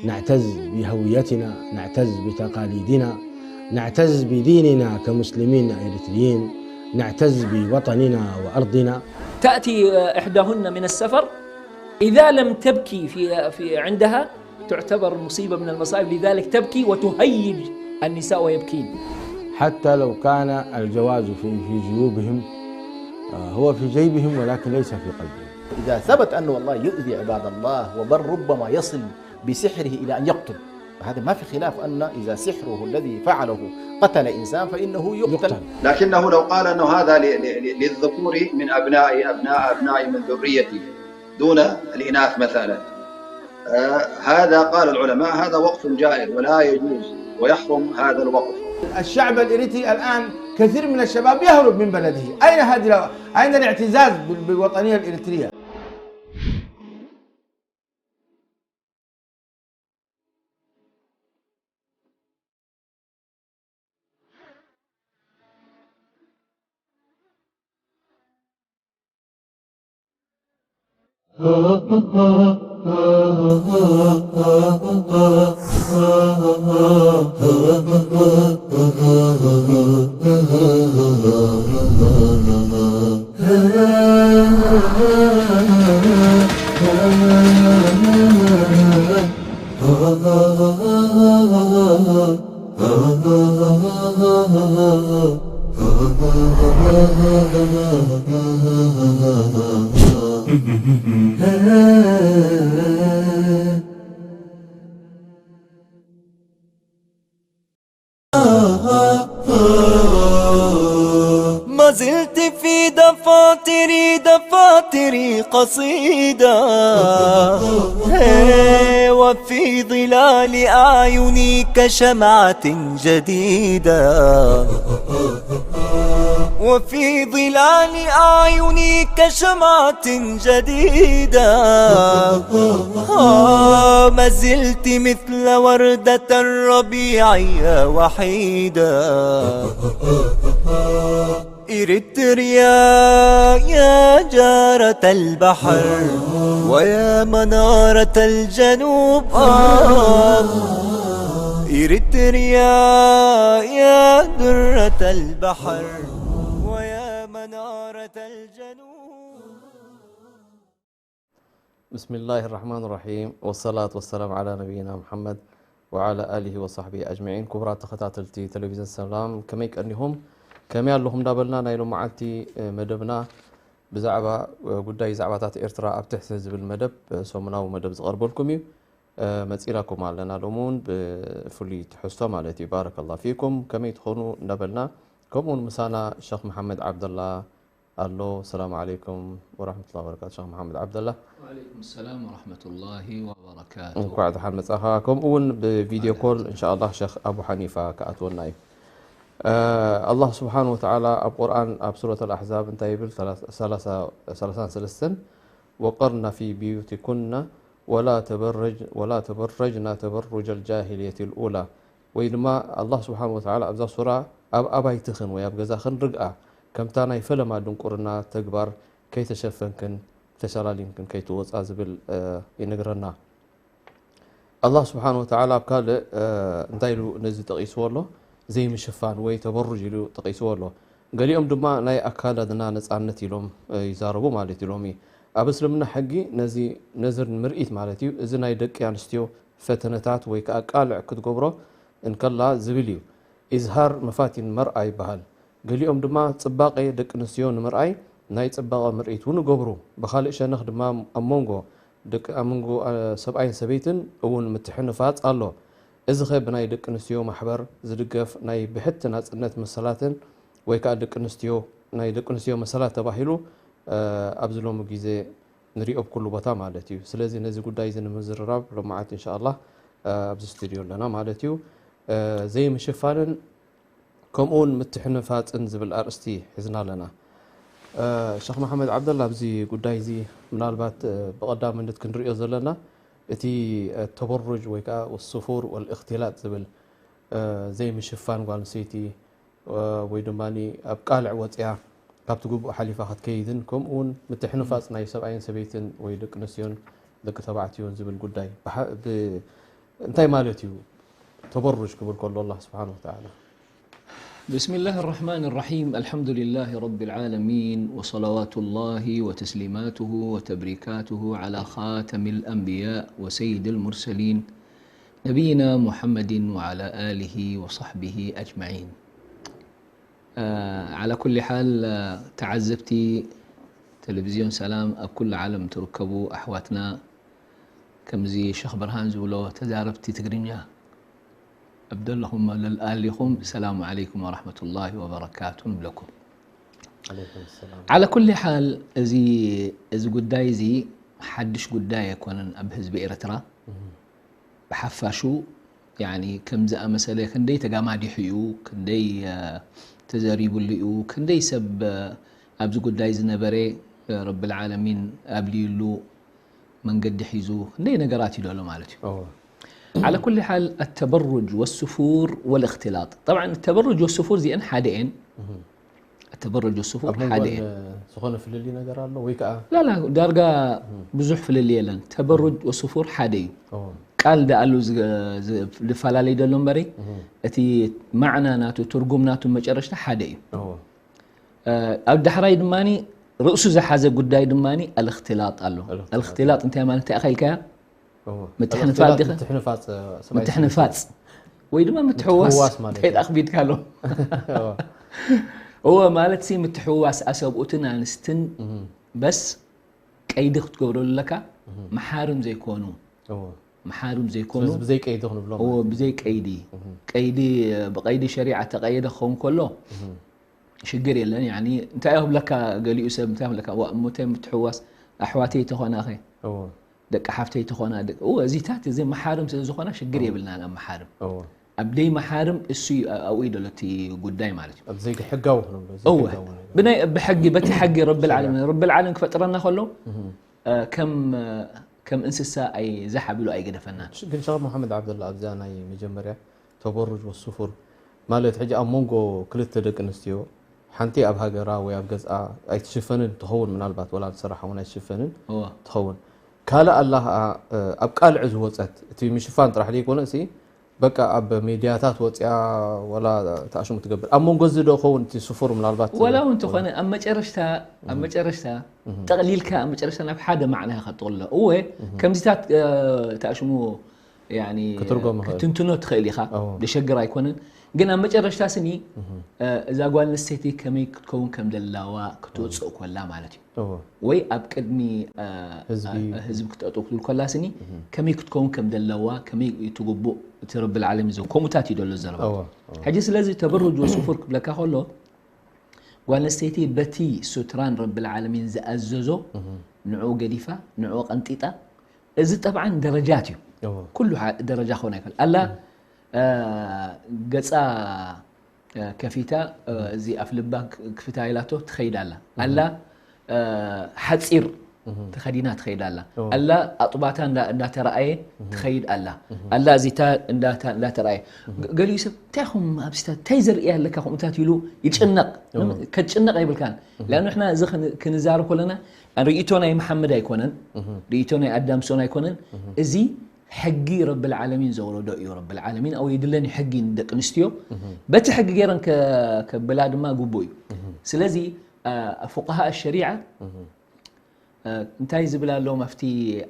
نعتز بهويتنا، نعتز بتقاليدنا، نعتز بديننا كمسلمين إريتريين، نعتز بوطننا وأرضنا. تأتي إحداهن من السفر، إذا لم تبكي في في عندها تعتبر مصيبة من المصائب، لذلك تبكي وتهيج النساء ويبكين. حتى لو كان الجواز في في جيوبهم، آه، هو في جيبهم ولكن ليس في قلبهم. إذا ثبت أنه والله يؤذي عباد الله، وبل ربما يصل بسحره إلى أن يقتل، فهذا ما في خلاف أن إذا سحره الذي فعله قتل إنسان فإنه يقتل. يقتل. لكنه لو قال أنه هذا ل- ل- ل- للذكور من أبنائي، أبناء أبنائي، من ذريتي، دون الإناث مثلا، آه، هذا قال العلماء هذا وقف جائر ولا يجوز ويحرم هذا الوقف. الشعب الإريتري الآن كثير من الشباب يهرب من بلده. أين هذه الو- أين الاعتزاز بال- بالوطنية الإريترية؟ ما زلت في دفاتري، دفاتري قصيدة، وفي ظلال أعيني كشمعة جديدة، وفي ظلال أعيني كشمعة جديدة. آه، ما زلت مثل وردة الربيع يا وحيدة. إريتريا يا جارة البحر، ويا منارة الجنوب، آه. إريتريا يا درة البحر، ويا منارة الجنوب. بسم الله الرحمن الرحيم، والصلاة والسلام على نبينا محمد وعلى آله وصحبه أجمعين. ክቡራት ተኸታተልቲ ቴሌቪዝን ሰላም፣ ከመይ ቀኒኹም? ከመይ ኣለኹም እንዳበልና ናይ ሎመዓልቲ፣ እ፣ መደብና ብዛዕባ፣ እ፣ ጉዳይ ዛዕባታት ኤርትራ ኣብ ትሕቲ ዝብል መደብ፣ እ፣ ሰሙናዊ መደብ ዝቐርበልኩም እዩ። እ፣ መጺናኩም ኣለና ሎሚ እውን ብፍሉይ ትሕዝቶ ማለት እዩ። ባረከላሁ ፊኩም፣ ከመይ ትኾኑ እንዳበልና፣ ከምኡ እውን ምሳና ሸኽ መሓመድ ዓብደላ ኣሎ። ሰላም ዓለይኩም ወራህመቱላሂ ወበረካቱ። ሸኽ መሓመድ ዓብደላ። ወዓለይኩም ሰላም ወራህመቱላሂ ወበረካቱ። እንኳዕ ደሓን መጻኻ። ከምኡ እውን ብቪድዮ ኮል እንሻኣላህ ሸኽ ኣቡ ሓኒፋ ክኣትወና እዩ። እ፣ ኣላህ ስብሓን ወተዓላ ኣብ ቁርኣን ኣብ ሱረት ኣልኣሕዛብ እንታይ ይብል? ሰላሳ፣ ሰላሳ፣ ሰላሳን ሰለስተን፣ ወቀርና ፊ ብዩቲኩና ወላ ተበረጅ-፣ ወላ ተበረጅና ተበሩጀ ልጃሂልየት ልኡላ፣ ወይ ድማ ኣላህ ስብሓን ወተዓላ ኣብዛ ሱራ ኣብ ኣባይትኽን ወይ ኣብ ገዛኽን ርግኣ፣ ከምታ ናይ ፈለማ ድንቁርና ተግባር ከይተሸፈንክን ተሸላሊምክን ከይትወፃ ዝብል፣ እ፣ ይነግረና። ኣላህ ስብሓን ወተዓላ ኣብ ካልእ፣ እ፣ እንታይ ኢሉ ነዚ ጠቒስዎ ኣሎ? ዘይምሽፋን ወይ ተበሩጅ ኢሉ ጠቒስዎ ኣሎ። ገሊኦም ድማ ናይ ኣካላትና ነፃነት ኢሎም፣ እ፣ ይዛረቡ ማለት እዩ። ሎሚ ኣብ እስልምና ሕጊ ነዚ ነዝር ምርኢት ማለት እዩ፣ እዚ ናይ ደቂ ኣንስትዮ ፈተነታት ወይ ከዓ ቃልዕ ክትገብሮ እንከላ ዝብል እዩ። ኢዝሃር መፋቲን መርኣ ይበሃል። ገሊኦም ድማ ጽባቐ ደቂ ኣንስትዮ ንምርኣይ ናይ ጽባቐ ምርኢት እውን ይገብሩ። ብኻልእ ሸነኽ ድማ ኣብ መንጎ ደቂ፣ ኣብ መንጎ፣ እ፣ ሰብኣይን ሰበይትን እውን ምትሕንፋጽ ኣሎ። እዚ ኸ ብናይ ደቂ ኣንስትዮ ማሕበር ዝድገፍ ናይ ብሕቲ ናጽነት መሰላትን ወይ ከዓ ደቂ ኣንስትዮ፣ ናይ ደቂ ኣንስትዮ መሰላት ተባሂሉ፣ እ፣ ኣብዚ ሎሚ ግዜ ንሪኦ ኣብ ኩሉ ቦታ ማለት እዩ። ስለዚ ነዚ ጉዳይ እዚ ንምዝርራብ ሎማዓት እንሻኣላህ ኣብዚ ስቱድዮ ኣለና ማለት እዩ። ዘይምሽፋንን ከምኡውን ምትሕንፋጽን ዝብል ኣርእስቲ ሒዝና ኣለና። ሸኽ መሓመድ ዓብደላ፣ ኣብዚ ጉዳይ እዚ ምናልባት ብቐዳምነት ክንሪኦ ዘለና እቲ ተበሩጅ ወይ ከዓ ወስፉር ወልእኽትላጥ ዝብል ዘይምሽፋን ጓል ኣንስተይቲ ወይ ድማ ኣብ ቃልዕ ወፅያ ካብቲ ግቡእ ሓሊፋ ክትከይድን ከምኡ እውን ምትሕንፋፅ ናይ ሰብኣይን ሰበይትን ወይ ደቂ ኣንስትዮን ደቂ ተባዕትዮን ዝብል ጉዳይ እንታይ ማለት እዩ? ተበሩጅ ክብል ከሎ ኣላህ ስብሓን ወተዓላ بسم الله الرحمن الرحيم. الحمد لله رب العالمين، وصلوات الله وتسليماته وتبريكاته على خاتم الأنبياء وسيد المرسلين نبينا محمد وعلى آله وصحبه أجمعين. على كل حال، ተዓዘብቲ ቴሌቪዝዮን ሰላም ኣብ ኩሉ ዓለም ትርከቡ ኣሕዋትና፣ ከምዚ ሸኽ ብርሃን ዝብሎ ተዛረብቲ ትግርኛ ኣብ ደለኹም ኣለኹም ሰላሙ ዓለይኩም ወራሕመቱላሂ ወበረካቱ ንብለኩም። ዓለ ኩሊ ሓል፣ እዚ ጉዳይ እዚ ሓድሽ ጉዳይ ኣይኮነን ኣብ ህዝቢ ኤርትራ ብሓፋሹ። ከም ዝኣመሰለ ክንደይ ተጋማዲሑ እዩ፣ ክንደይ ተዘሪብሉ እዩ፣ ክንደይ ሰብ ኣብዚ ጉዳይ ዝነበረ ረብል ዓለሚን ኣብልዩሉ መንገዲ ሒዙ ክንደይ ነገራት እዩ ዘሎ ማለት እዩ። ዓለ ኩሊ ሓል፣ التبرج والسفور والاختلاط. طبعا التبرج والسفور እዚአን ሓደ እየን። التبرج والسفور ሓደ እየን። ዝኾነ ፍልልይ ነገር ኣሎ ወይ ከዓ ላላ፣ ዳርጋ ብዙሕ ፍልልይ የለን። ተበሩጅ ወስፉር ሓደ እዩ። ቃል ደኣሉ ዝፈላለይ ዘሎ እምበሪ፣ እቲ ማዕና ናቱ፣ ትርጉም ናቱ መጨረሽታ ሓደ እዩ። ኣብ ዳሕራይ ድማ ርእሱ ዝሓዘ ጉዳይ ድማ ኣልእክትላጥ ኣሎ። ኣልእክትላጥ እንታይ ማለት እንታይ ኢልካያ? ምትሕንፋጽ ዲኻ? ምትሕንፋጽ ወይ ድማ ምትሕዋስ እንታይ ኣኽቢድካ ኣሎ? እወ፣ ማለት ሲ ምትሕዋስ ኣሰብኡትን ኣንስትን በስ ቀይዲ ክትገብረሉ ኣለካ። መሓርም ዘይኮኑ መሓርም ዘይኮኑ ብዘይ ቀይዲ ክንብሎ ብዘይ ቀይዲ፣ ቀይዲ ብቀይዲ ሸሪዓ ተቀየደ ክኸውን ከሎ ሽግር የለን። ያኒ እንታይ ይብለካ ገሊኡ ሰብ እንታይ ይብለካ፣ ዋ እሞ እንታይ ምትሕዋስ ኣሕዋተይ ተኾናኸ ደቂ ሓፍተይ ተኾና እዚታት እዚ መሓርም ስለ ዝኾና ሽግር የብልናን ኣብ መሓርም። ኣብ ደይ መሓርም እሱ ኣብኡ እዩ ዘሎ እቲ ጉዳይ ማለት እዩ። ኣብ ዘይሕጋዊ ክንብሎ እወ ዘይሕጋዊ ነገር። ብናይ ብሕጊ በቲ ሕጊ ረብል ዓለሚን ረብል ዓለሚን ክፈጥረና ከሎ ከም ከም እንስሳ ኣይ ዝሓ ብሉ ኣይገደፈናን። ግን ሸኽ መሓመድ ዓብደላ ኣብዛ ናይ መጀመርያ ተበሩጅ ወስፉር ማለት ሕጂ ኣብ መንጎ ክልተ ደቂ ኣንስትዮ ሓንቲ ኣብ ሃገራ ወይ ኣብ ገዝኣ ኣይትሽፈንን ትኸውን፣ ምናልባት ወላ ስራሓ እውን ኣይትሽፈንን እወ ትኸውን። ካልእ ኣላ ከዓ ኣብ ቃልዕ ዝወፀት እቲ ምሽፋን ጥራሕ ደይኮነ እሲ በቃ ኣብ ሚድያታት ወፅያ ወላ ተኣሽሙ ትገብር ኣብ መንጎ እዚ ዶ ኸውን እቲ ስፉር ምናልባት ወላ እውን ተኾነ ኣብ መጨረሽታ ኣብ መጨረሽታ ጠቕሊልካ ኣብ መጨረሽታ ናብ ሓደ ማዕና ኢኻ ትጥቕልሎ። እወ ከምዚታት ተኣሽሙ ያኒ ክትርጎም ይኽእል። ክትንትኖ ትኽእል ኢኻ። ኣዎ። ደሸግር ኣይኮነን። ግን ኣብ መጨረሽታ ስኒ እዛ ጓል ኣንስተይቲ ከመይ ክትከውን ከም ደላዋ ክትወፅእ ኮላ ማለት እዩ። እዎ። ወይ ኣብ ቅድሚ እ፣ ህዝቢ። እ፣ ህዝቢ ክትጠጥው ክትብል ኮላ ስኒ ከመይ ክትከውን ከም ደለዋ ከመይ እዩ ትግቡእ እቲ ረብል ዓለሚን ዘ ከምኡታት እዩ ደሎ ዘረባ። እዎ፣ እዎ። ሕጂ ስለዚ ተበሩጅ ወስፉር ክብለካ ከሎ ጓል ኣንስተይቲ በቲ ሱትራን ረብል ዓለሚን ዝኣዘዞ ንዑ ገዲፋ ንዑ ቀንጢጣ እዚ ጠብዓን ደረጃት እዩ። እዎ። ኩሉ ሓ- ደረጃ ክኾን ኣይክእል ኣላ እ፣ ገፃ እ፣ ከፊታ እ፣ እዚ ኣፍ ልባ ክ- ክፍታ ኢላቶ ትኸይድ ኣላ ኣላ እ፣ ሓፂር ተኸዲና ትኸይድ ኣላ እዎ። ኣላ ኣጥባታ እንዳ- እንዳተረኣየ ትኸይድ ኣላ ኣላ እዚታ እንዳታ- እንዳተረኣየ ገ- ገሊኡ ሰብ እንታይ ኹም ኣብዚታት እንታይ ዘርእያ ኣለካ ከምኡታት ኢሉ ይጭነቕ። እዎ። ከትጭነቕ ኣይብልካን። ላን ንሕና እዚ ክን- ክንዛረብ ከለና ርእቶ ናይ መሓመድ ኣይኮነን፣ ርእቶ ናይ ኣዳምሶን ኣይኮነን። እዚ ሕጊ ረብል ዓለሚን ዘውረዶ እዩ። ረብል ዓለሚን ኣውሪድለን እዩ ሕጊ ንደቂ ኣንስትዮ በቲ ሕጊ ገይረን ከ- ከብላ ድማ ግቡእ እዩ። ስለዚ ፉቃሃ ሸሪዓ እንታይ ዝብል ኣለዎም ኣብቲ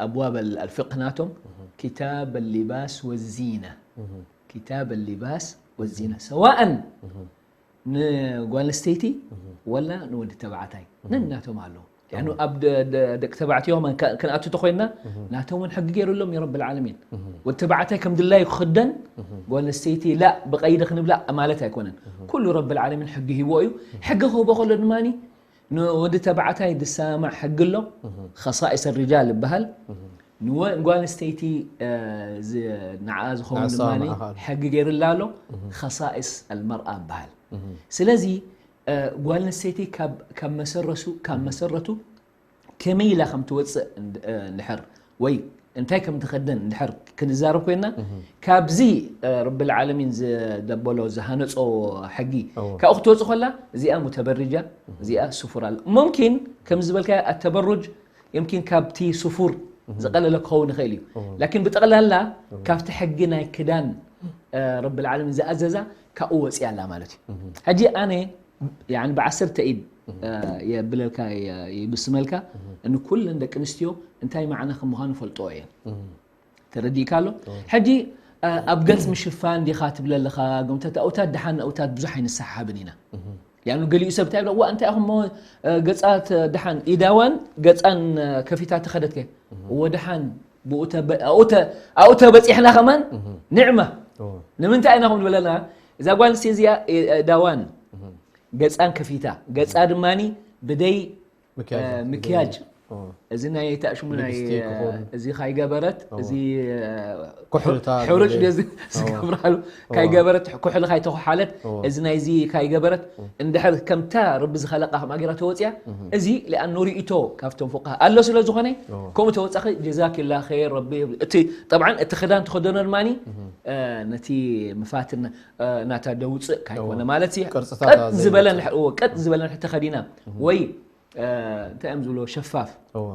ኣብዋብ ኣልፍቅህ ናቶም ኪታብ ኣሊባስ ወዚና ኪታብ ኣሊባስ ወዚና ሰዋእን ንጓል ኣንስተይቲ ወላ ንወዲ ተባዕታይ ነናቶም ኣለዉ። ያኑ ኣብ ደ- ደ- ደቂ ተባዕትዮ ከማን ከ- ክንኣቱ ተኮይንና ናቶም እውን ሕጊ ገይሩሎም እዩ ረብል ዓለሚን። ወዲ ተባዕታይ ከም ድላዩ ክኽደን ጓል ኣንስተይቲ ላ ብቀይዲ ክንብላ ማለት ኣይኮነን። ኩሉ ረብል ዓለሚን ሕጊ ሂቦ እዩ። ሕጊ ክህቦ ከሎ ድማ ንወዲ ተባዕታይ ዝሰማማዕ ሕጊ ኣሎ። ከሳኢስ ሪጃል ይበሃል። ንወ- ጓል ኣንስተይቲ እ፣ ዝ- ንዓ ዝኸውን ንዕሳ ድማ ንዓኻ ኣሎ። ሕጊ ገይርላ ኣሎ። ከሳኢስ ኣልመርኣ ይበሃል። ስለዚ እ፣ ጓል ኣንስተይቲ ካብ ካብ መሰረሱ ካብ መሰረቱ ከመይ ኢላ ከም ትወፅእ እንድ- እ፣ እንድሕር ወይ እንታይ ከም ትኸደን እንድሕር ክንዛረብ ኮይና ካብዚ እ፣ ረብል ዓለሚን ዝደበሎ ዝሃነጾ ሕጊ እዎ። ካብኡ ክትወፅእ ከላ እዚኣ ሙተበርጃ እዚኣ ስፉር ኣለ ሙምኪን ከም ዝበልካ ኣተበሩጅ የምኪን ካብቲ ስፉር ዝቐለለ ክኸውን ይኽእል እዩ እዎ። ላኪን ብጠቕላላ ካብቲ ሕጊ ናይ ክዳን እ፣ ረብል ዓለሚን ዝኣዘዛ ካብኡ ወፂያ ኣላ ማለት እዩ ሕጂ ኣነ يعني ብዓሰርተ ኢድ እ፣ የብለልካ የ- ይብስመልካ ንኩለን ደቂ ኣንስትዮ እንታይ ማዕና ከም ምዃኑ ፈልጥኦ እየን ተረዲእካ ኣሎ ሕጂ እ፣ ኣብ ገጽ ምሽፋን ዲኻ ትብለለኻ ገምተት ኣውታት ደሓን ኣውታት ብዙሕ ኣይንሰሓብን ኢና ያኑ ገሊኡ ሰብ እንታይ ይብሎ ዋ እንታይ ኣኹም እ፣ ገጻት እ፣ ደሓን ኢዳዋን ገጻን እ፣ ከፊታ ተኸደትከ እዎ ደሓን ብኡ ተበ- ኣብኡ ተ- ኣብኡ ተበጺሕና ከማን ንዕማ እዎ። ንምንታይ ኢና ኹም ዝበለና እዛ ጓል ኣንስተይቲ እዚኣ እ፣ ኢዳዋን ገጻን ከፊታ ገጻ ድማኒ ብደይ ምክያጅ እ፣ ምክያጅ እዎ። እዚ ናይ ተእሽሙ ናይ ሊፕስቲክ ይኹን። እዚ ካይገበረት እዎ። እዚ እ፣ ኩሕልታት ሕሩጭ ብደይ- ደዚ ዝገብራሉ ካይገበረት ኩሕሊ ካይተኹሓለት እዎ። እዚ ናይዚ ካይገበረት እንድሕር ከምታ ረቢ ዝኸለቃ ከምኣ ገይራ ተወፅያ እዚ ሊኣኑ ርእቶ ካብቶም ፉቃሃ ኣሎ ስለ ዝኾነ እዎ። ከምኡ ተወፃኺ ጀዛኪላ ኸይር ረቢ እቲ ጠብዓን እቲ ክዳን ተኸደኖ ድማኒ እ፣ ነቲ ምፋትን እ፣ ናታ ደውፅእ ካይኮነ እዎ። ማለት እዩ ቅርፅታት ቀጥ ዘይወፅእ። ዝበለ ንሕ- እዎ፣ ቀጥ ዝበለ ንሕ ተኸዲና ወይ እ፣ እንታይ እዮም ዝብሎ ሸፋፍ እዎ።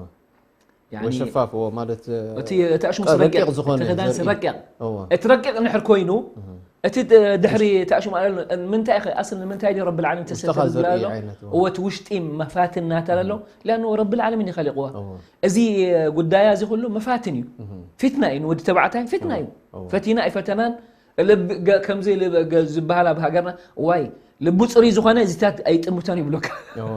ያኒ ወይ ሸፋፍ እዎ ማለት እ፣ እቲ እቲ ኣሽሙ ረቂቕ ረቂቕ ዝኾነ እቲ ክዳን ዘርኢ። ረቂቕ እዎ። እቲ ረቂቕ ንሕር ኮይኑ እቲ ድ- ድሕሪ እቲ ኣሽሙ ኣለ ምንታይ ኢኸ ኣስል ንምንታይ ዲ ረብል ዓለሚን ውሽጥኻ ተሰተ ዝብላ ዘርኢ ኣሎ ዓይነት እዎ። እዎ እቲ ውሽጢ መፋትን ናታ ኣሎ ሊኣኑ ረብል ዓለሚን ይኸሊቕዋ እዎ። እዚ ጉዳያ እዚ ኩሉ መፋትን እዩ ፊትና እዩ ንወዲ ተባዕታይ ፊትና እዩ እዎ። ፈቲና ኣይፈተናን ልብ- ገ- ከምዚ ልብ- ገ- ዝበሃል ኣብ ሃገርና ዋይ ልቡ ፅሩይ ዝኾነ እዚታት ኣይጥምቶን ይብሉካ እዎ።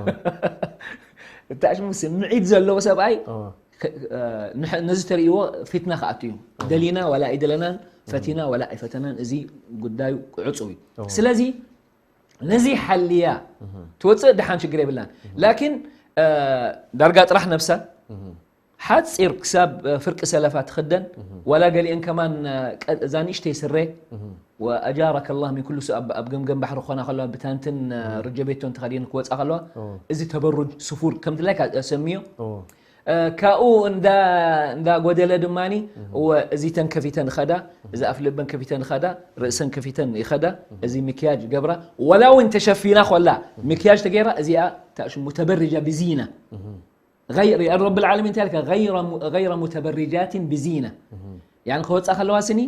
እቲ ኣሽሙ ስምዒት ዘለዎ ሰብኣይ እዎ። ከ- እ፣ ንሕ- ነዚ ተርእይዎ ፊትና ክኣቱ እዩ ደሊና ዋላ ኣይደለናን ፈቲና ዋላ ኣይፈተናን እዚ ጉዳዩ ዕፁ እዩ ስለዚ ነዚ ሓልያ ትወፅእ ደሓን ሽግር የብላን ላኪን እ፣ ዳርጋ ጥራሕ ነብሳ ሓፂር ክሳብ እ፣ ፍርቂ ሰለፋ ትኽደን ዋላ ገሊአን ከማን እ፣ ቀ- እዛ ንእሽተይ ስረ وأجارك الله من كل سوء ኣብ ኣብ ገምገም ባሕሪ ክኾና ከለዋ ብታንትን እ፣ ርጀቤቶን ተኸዲን ክወፃ ከለዋ እዎ። እዚ ተበሩጅ ስፉር ከምቲ ላይ ሰሚዮ እዎ። እ፣ ካብኡ እንዳ እንዳ ጎደለ ድማኒ እወ እዚተን ከፊተን ይኸዳ እዚ ኣፍ ልበን ከፊተን ይኸዳ ርእሰን ከፊተን ይኸዳ እዚ ምክያጅ ገብራ ወላ እውን ተሸፊና ኮላ ምክያጅ ተገይራ እዚኣ ታሽሙ ተበርጃ ብዚና غير يا رب العالمين تلك غير م- غير متبرجات بزينة يعني ክወፃ ከለዋ ስኒ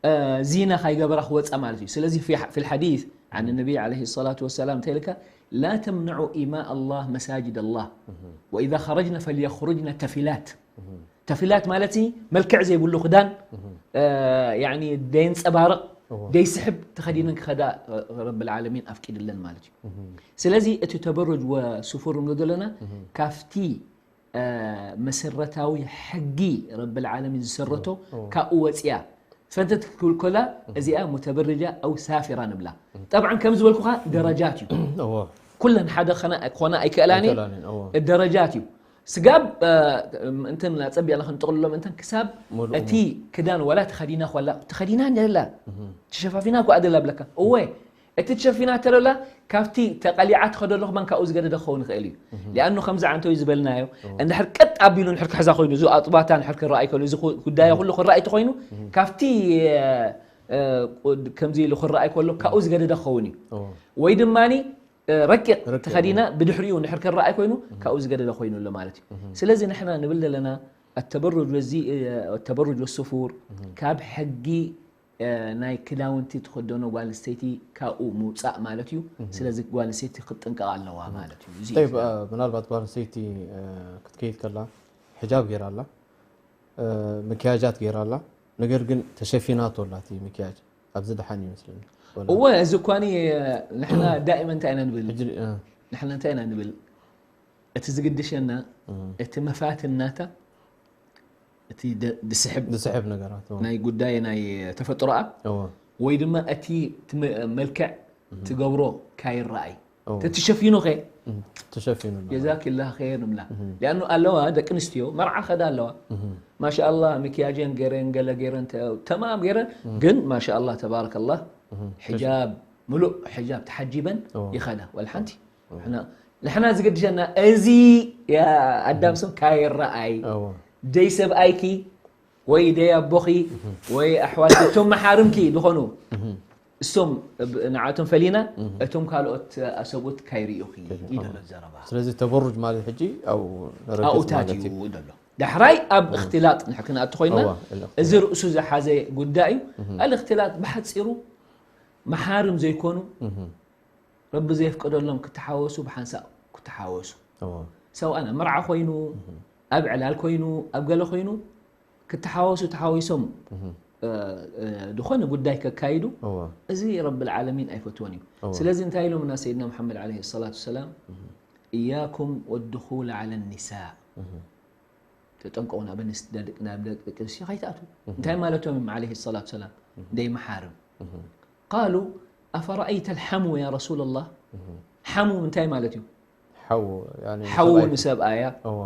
እ፣ ዚና ካይገበራ ክወፃ ማለት እዩ ስለዚ في ح- في الحديث عن النبي عليه الصلاة والسلام تلك لا تمنعوا إماء الله مساجد الله وإذا خرجن فليخرجن تفلات ተፊላት ማለት ሲ መልክዕ ዘይብሉ ክዳን እ፣ ያኒ ደየንፀባርቕ እዎ። ደይስሕብ ተኸዲነን ክኸዳ ረብል ዓለሚን ኣፍቂድለን ማለት እዩ ስለዚ እቲ ተበሩጅ ወስፉር ንብሎ ዘለና ካብቲ እ፣ መሰረታዊ ሕጊ ረብል ዓለሚን ዝሰረቶ እዎ። ካብኡ ወፅያ ፈንተት ክብል ኮላ እዚኣ ሙተበርጃ ኣው ሳፊራ ንብላ ጠብዓን ከም ዝበልኩኻ ደረጃት እዩ እዎ። ኩለን ሓደ ኸና- ክኾና ኣይክእላን እየን ኣይክእላን እየን፣ እዎ። ደረጃት እዩ ስጋብ እ፣ እንትን ኣፀቢቕና ክንጥቕልሎም እንትን ክሳብ ሙሉእ እቲ ክዳን ዋላ ተኸዲና ኮላ ተኸዲና እንደላ ተሸፋፊና እኳ ደላ ብለካ እወ እቲ ተሸፊና ተለላ ካብቲ ተቐሊዓ ትኸደሎ ከማን ካብኡ ዝገደደ ክኸውን ይኽእል እዩ ሊኣኑ ከምዚ ዓንተዊ ዝበልናዮ እንድሕር ቀጥ ኣቢሉ ንሕር ክሕዛ ኮይኑ እዚ ኣጥባታ ንሕር ክረኣይ ከሎ እዚ ጉዳያ ኩሉ ክረኣይ ተኮይኑ ካብቲ እ፣ ቁድ- ከምዚ ኢሉ ክረኣይ ከሎ ካብኡ ዝገደደ ክኸውን እዩ እዎ። ወይ ድማኒ እ፣ ረቂቕ ረቂቕ። ተኸዲና ብድሕሪኡ ንድሕር ክረኣይ ኮይኑ ካብኡ ዝገደደ ኮይኑ ኣሎ ማለት እዩ ስለዚ ንሕና ንብል ዘለና التبرج والزي التبرج والسفور ካብ ሕጊ እ፣ ናይ ክዳውንቲ ትኸደኖ ጓል ኣንስተይቲ ካብኡ ምውፃእ ማለት እዩ ስለዚ ጓል ኣንስተይቲ ክትጥንቀቕ ኣለዋ ማለት እዩ እዚ እዩ طيب ምናልባት ጓል ኣንስተይቲ እ፣ ክትከይድ ከላ ሕጃብ ገይራ ኣላ እ፣ ምክያጃት ገይራ ኣላ ነገር ግን ተሸፊናቶ ኣላ እቲ ምክያጅ ኣብዚ ደሓን ይመስለኒ ወላ- እወ እዚ እኳኒ ንሕና ዳእመ እንታይ ኢና ንብል ሕጂ እ፣ ንሕና እንታይ ኢና ንብል እቲ ዝግድሸና እቲ መፋትናታ እቲ ደ- ድስሕብ ዝስሕብ ነገራት እዎ። ናይ ጉዳይ ናይ ተፈጥሮኣ እዎ። ወይ ድማ እቲ እቲ መ- መልክዕ ትገብሮ ካይረኣይ እዎ። ተትሸፊኑ ከ እም፣ ተሸፊኑ ኣሎ። ጀዛኪላ ኸይር ንብላ ሊኣኑ ኣለዋ ደቂ ኣንስትዮ መርዓ ከዳ ኣለዋ ማሻኣላህ፣ ምክያጀን ገይረን፣ ገለ ገይረን፣ ተ-፣ ተማም ገይረን፣ ግን ማሻኣላህ ተባረከላህ፣ ሕጃብ፣ ምሉእ ሕጃብ ተሓጂበን ይኸዳ። ወላ ሓንቲ። ንሕና፣ ንሕና ዝገድሸና እዚ፣ ያ ኣዳም ስም ካይረኣይ። ደይ ሰብኣይኪ ወይ ደይ ኣቦኺ ወይ ኣሕዋትኪ፣ እቶም መሓርምኪ ዝኾኑ፣ እሶም ብ-፣ ንዓቶም ፈሊና፣ እቶም ካልኦት ኣሰብኡት ካይርእዩኺ እዩ ዘሎ ዘረባ። ስለዚ ተበሩጅ ማለት ሕጂ ኣብኡ ነረግጽ ኣውታት ማለት እዩ እዩ። ዘሎ። ዳሕራይ ኣብ እኽትላጥ ንድሕር ክንኣቱ ኮይና፣ እዋ፣ እለ-፣ እዚ ርእሱ ዝሓዘ ጉዳይ እዩ። ኣልእኽትላጥ ብሓጺሩ መሓርም ዘይኮኑ፣ ረቢ ዘየፍቀደሎም ክተሓወሱ ብሓንሳእ ክተሓወሱ። እዋ። ሰው ኣነ መርዓ ኮይኑ፣ ኣብ ዕላል ኮይኑ፣ ኣብ ገለ ኮይኑ፣ ክተሓወሱ ተሓዊሶም፣ እ፣ እ፣ ዝኾነ ጉዳይ ከካይዱ፣ እዋ። እዚ ረብል ዓለሚን ኣይፈትዎን እዩ። እዋ። ስለዚ እንታይ ኢሎምና ሰይድና መሓመድ ዓለይሂ ሰላቱ ወሰላም? እያኩም ወድኹል ዓለ ኒሳእ። ተጠንቀቑ፣ ናብ ኣንስ-፣ ደቂ-፣ ናብ ደቂ ኣንስትዮ ከይትኣትዉ። እንታይ ማለቶም እዮም ዓለይሂ ሰላቱ ወሰላም? ደይ መሓርም። ቃሉ፣ ኣፈረኣይተ ልሓሙ ያ ረሱለላህ? ሓሙ እንታይ ማለት እዩ? ሓዉ፣ ያኒ ሓዉ ሰብኣይ። ንሰብኣያ፣ እዎ።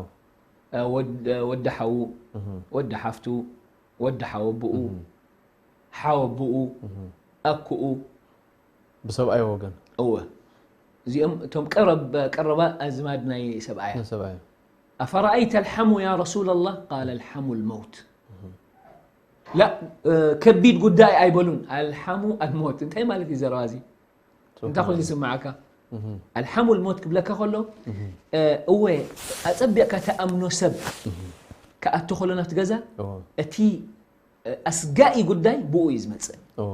እ፣ ወድ-፣ ወዲ ሓዉ፣ ወዲ ሓፍቱ፣ ወዲ ሓወብኡ፣ ሓወብኡ፣ ኣኩኡ። ብሰብኣይ ወገን። እወ። እዚኦም እቶም ቀረብ-፣ ቀረባ ኣዝማድ ናይ ሰብኣያ። ናይ ሰብኣያ። ኣፈረኣይተ ልሓሙ ያ ረሱለላህ? ቃለ ልሓሙ ልመውት። ላ፣ እ፣ ከቢድ ጉዳይ ኣይበሉን። ኣልሓሙ ኣልሞት። እንታይ ማለት እዩ ዘረባ እዚ? እንታይ ኮይኑ ዝስምዓካ? ኣልሓሙ ልሞት ክብለካ ከሎ፣ እ፣ እወ፣ ኣጸቢቕካ ተኣምኖ ሰብ ክኣቱ ከሎ ናብቲ ገዛ፣ እዎ። እቲ፣ እ፣ ኣስጋኢ ጉዳይ ብኡ እዩ ዝመጽእ። እዎ።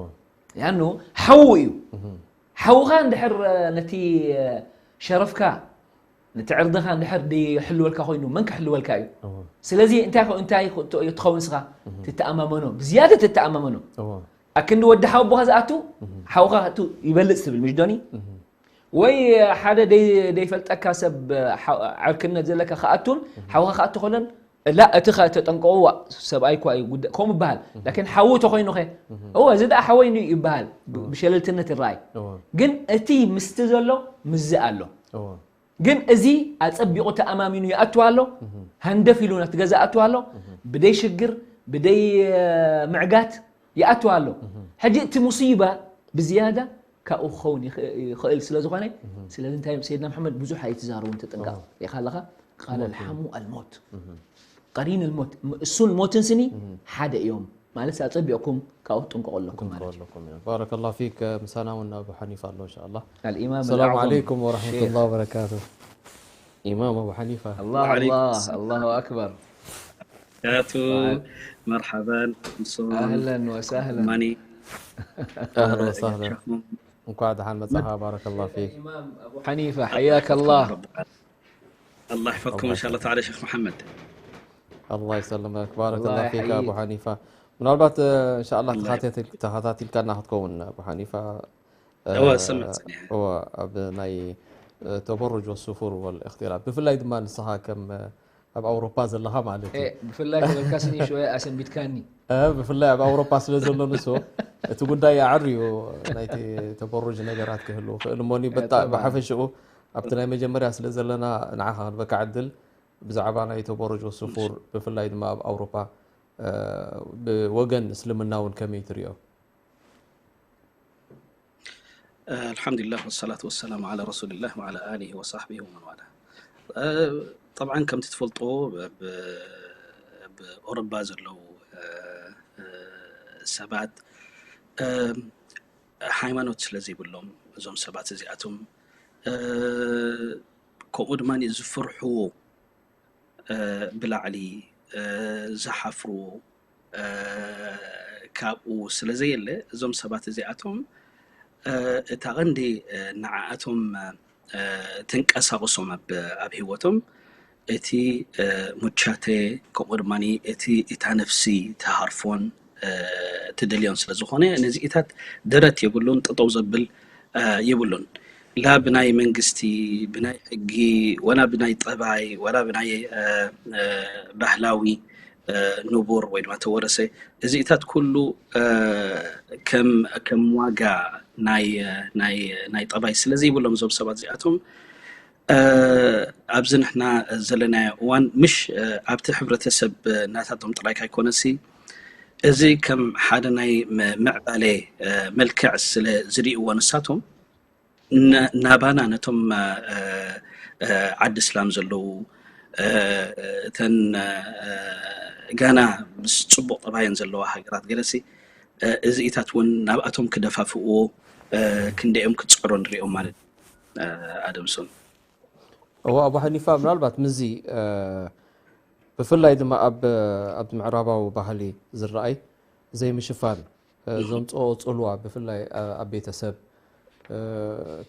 ያኖ ሓዉ እዩ። ሓውኻ እንድሕር፣ እ፣ ነቲ፣ እ፣ ሸረፍካ፣ ነቲ ዕርድኻ እንድሕር ድይሕልወልካ ኮይኑ፣ መን ክሕልወልካ እዩ? እዎ። ስለዚ እንታይ ኸ-፣ እንታይ ኸ-፣ ትኸውን ንስኻ? ትተኣማመኖ፣ ብዝያዳ ትተኣማመኖ። እዎ። ኣክንዲ ወዲ ሓወቦኻ ዝኣቱ፣ ሓውኻ ክኣቱ ይበልጽ ትብል፣ ምሽ ዶኒ? ወይ ሓደ ደይ-፣ ደይፈልጠካ ሰብ፣ ሓ-፣ ዕርክነት ዘለካ ክኣቱን፣ ሓውኻ ክኣቱ ከሎን፣ ላ፣ እቲ ኸ ተጠንቀቕዎ፣ ሰብኣይ እኳ እዩ ጉዳይ፣ ከምኡ ይበሃል። ላኪን ሓዉ ተኾይኑ ኸ? እወ፣ እዚ ደኣ ሓወይኑ እዩ ይበሃል። ብ-፣ ብሸለልትነት ይረኣይ። እወ። ግን እቲ ምስቲ ዘሎ ምስዚ ኣሎ። እወ። ግን እዚ ኣጸቢቑ ተኣማሚኑ ይኣቱ ኣሎ። ሃንደፍ ኢሉ ናብቲ ገዛ ኣቱ ኣሎ። ብደይ ሽግር፣ ብደይ፣ እ፣ ምዕጋት ይኣቱ ኣሎ። ሕጂ እቲ ሙሲባ ብዝያዳ ካብኡ ክኸውን ይኽ-፣ ይኽእል ስለ ዝኾነ፣ ስለዚ እንታይ ሰይድና መሓመድ ብዙሕ ኣይትዛረቡን፣ ተጠንቀቕ። ሪኢኻ ኣለኻ? ቃለ ኣልሓሙ ኣልሞት። ቀሪን ኣልሞት። ም-፣ እሱን ሞትን ስኒ ሓደ እዮም። ማለት ኣጸቢቕኩም ካብኡ ትጥንቀቑ ኣለኩም ማለት እዩ። ኣለኩም እዮም። ባረከላሁ ፊክ። ምሳና እውን ኣቡ ሓኒፋ ኣሎ፣ እንሻኣላህ። ኣልኢማም ሰላም ኣልኣዕዘም ዓለይኩም ወረሕመቱላሂ ሼኽ። ወበረካቱ። ኢማም ኣቡ ሓኒፋ። ኣላህ፣ ወዓለይኩም ኣላህ፣ ሰላም። ኣላሁ ኣክበር። ያቱ፣ መርሓባን፣ ምስ ኣህለን ወሳህለን። ማኒ። ኣህለን ወሳህለን። ሸኹም። እንኳዕ ደሓን መጻኻ፣ ባረከላሁ ፊክ። ኢማም ኣቡ ሓኒፋ፣ ሓያከ ኣላህ። ኣላህ ይሕፈዝኩም፣ ኢንሻኣላህ ተዓላ፣ ሼኽ መሓመድ። ኣላህ ይሰልመክ፣ ባረከላሁ ፊክ ኣቡ ሓኒፋ። ምናልባት፣ እ፣ እንሻኣላህ ተኸታቲል-፣ ተኸታቲልካና ክትከውን ኣቡ ሓኒፋ። እ፣ እወ፣ ሰምዕ ጸኒሐ። እወ፣ ኣብ ናይ፣ እ፣ ተበሩጅ ወሱፉር ወልእኽትላጥ፣ ብፍላይ ድማ ንስኻ ከም፣ እ፣ ኣብ ኣውሮፓ ዘለኻ ማለት እዩ። ኤ፣ ብፍላይ ተበልካስኒ ሽወያ ኣሰንቢትካኒ። እ፣ ብፍላይ ኣብ ኣውሮፓ ስለ ዘሎ ንሱ፣ እቲ ጉዳይ ኣዕርዩ ናይቲ ተበሩጅ ነገራት ክህሉ ክእል እሞኒ፣ እ፣ በጣ-፣ ጠብዓን። ብሓፈሽኡ ኣብቲ ናይ መጀመርያ ስለ ዘለና ንዓኻ ክንበካ ዕድል ብዛዕባ ናይ ተበሩጅ ወሱፉር፣ ብፍላይ ድማ ኣብ ኣውሮፓ፣ እ፣ ብወገን እስልምና እውን ከመይ ትሪኦ? ኣልሓምዱሊላህ ወሰላቱ ወሰላሙ ዓላ ረሱሊላህ ወዓላ ኣሊሂ ወሳሕቢሂ ወመን ዋላ። እ፣ ጠብዓን ከምቲ ትፈልጦ፣ ብ-፣ ብ-፣ ኣብ ኦሮባ ዘለዉ፣ እ፣ እ፣ ሰባት፣ እ፣ ሃይማኖት ስለ ዘይብሎም፣ እዞም ሰባት እዚኣቶም፣ እ፣ ከምኡ ድማ ዝፍርሕዎ እ፣ ብላዕሊ፣ እ፣ ዝሓፍሩ፣ እ፣ ካብኡ ስለ ዘየለ፣ እዞም ሰባት እዚኣቶም፣ እ፣ እታ ቐንዲ፣ እ፣ ንዓኣቶም፣ እ፣ ተንቀሳቕሶም ኣብ፣ ኣብ ህይወቶም፣ እቲ፣ እ፣ ሙቻተ፣ ከምኡ ድማ እቲ፣ እታ ነፍሲ ትሃርፎን፣ እ፣ ትደልዮን ስለ ዝኾነ፣ ነዚኢታት ደረት የብሉን፣ ጠጠው ዘብል፣ እ፣ የብሉን። ላ ብናይ መንግስቲ፣ ብናይ ሕጊ፣ ወላ ብናይ ጠባይ፣ ወላ ብናይ፣ እ፣ እ፣ ባህላዊ፣ እ፣ ንቡር ወይ ድማ ተወረሰ፣ እዚኢታት ኩሉ፣ እ፣ ከም፣ ከም ዋጋ ናይ፣ ናይ፣ ናይ ጠባይ ስለ ዘይብሎም እዞም ሰባት እዚኣቶም፣ ኣብዚ ንሕና ዘለናዮ እዋን ምሽ ኣብቲ ሕብረተሰብ ናታቶም ጥራይ ካይኮነሲ፣ እዚ ከም ሓደ ናይ ምዕባለ መልክዕ ስለ ዝርእይዎ ንሳቶም፣ ናባና ነቶም ዓዲ እስላም ዘለዉ፣ እተን ጋና ምስ ፅቡቕ ጠባየን ዘለዋ ሃገራት ገለሲ፣ እዚኢታት እውን ናብኣቶም ክደፋፍእዎ ክንደኦም ክትፅዕሮ ንሪኦም ማለት ኣደምሶም። እዋ ኣቡ ሓኒፋ፣ ምናልባት ምዚ ብፍላይ ድማ ኣብ ኣብቲ ምዕራባዊ ባህሊ ዝረኣይ ዘይምሽፋን፣ ዘምፅኦ ፅልዋ ብፍላይ ኣብ ቤተሰብ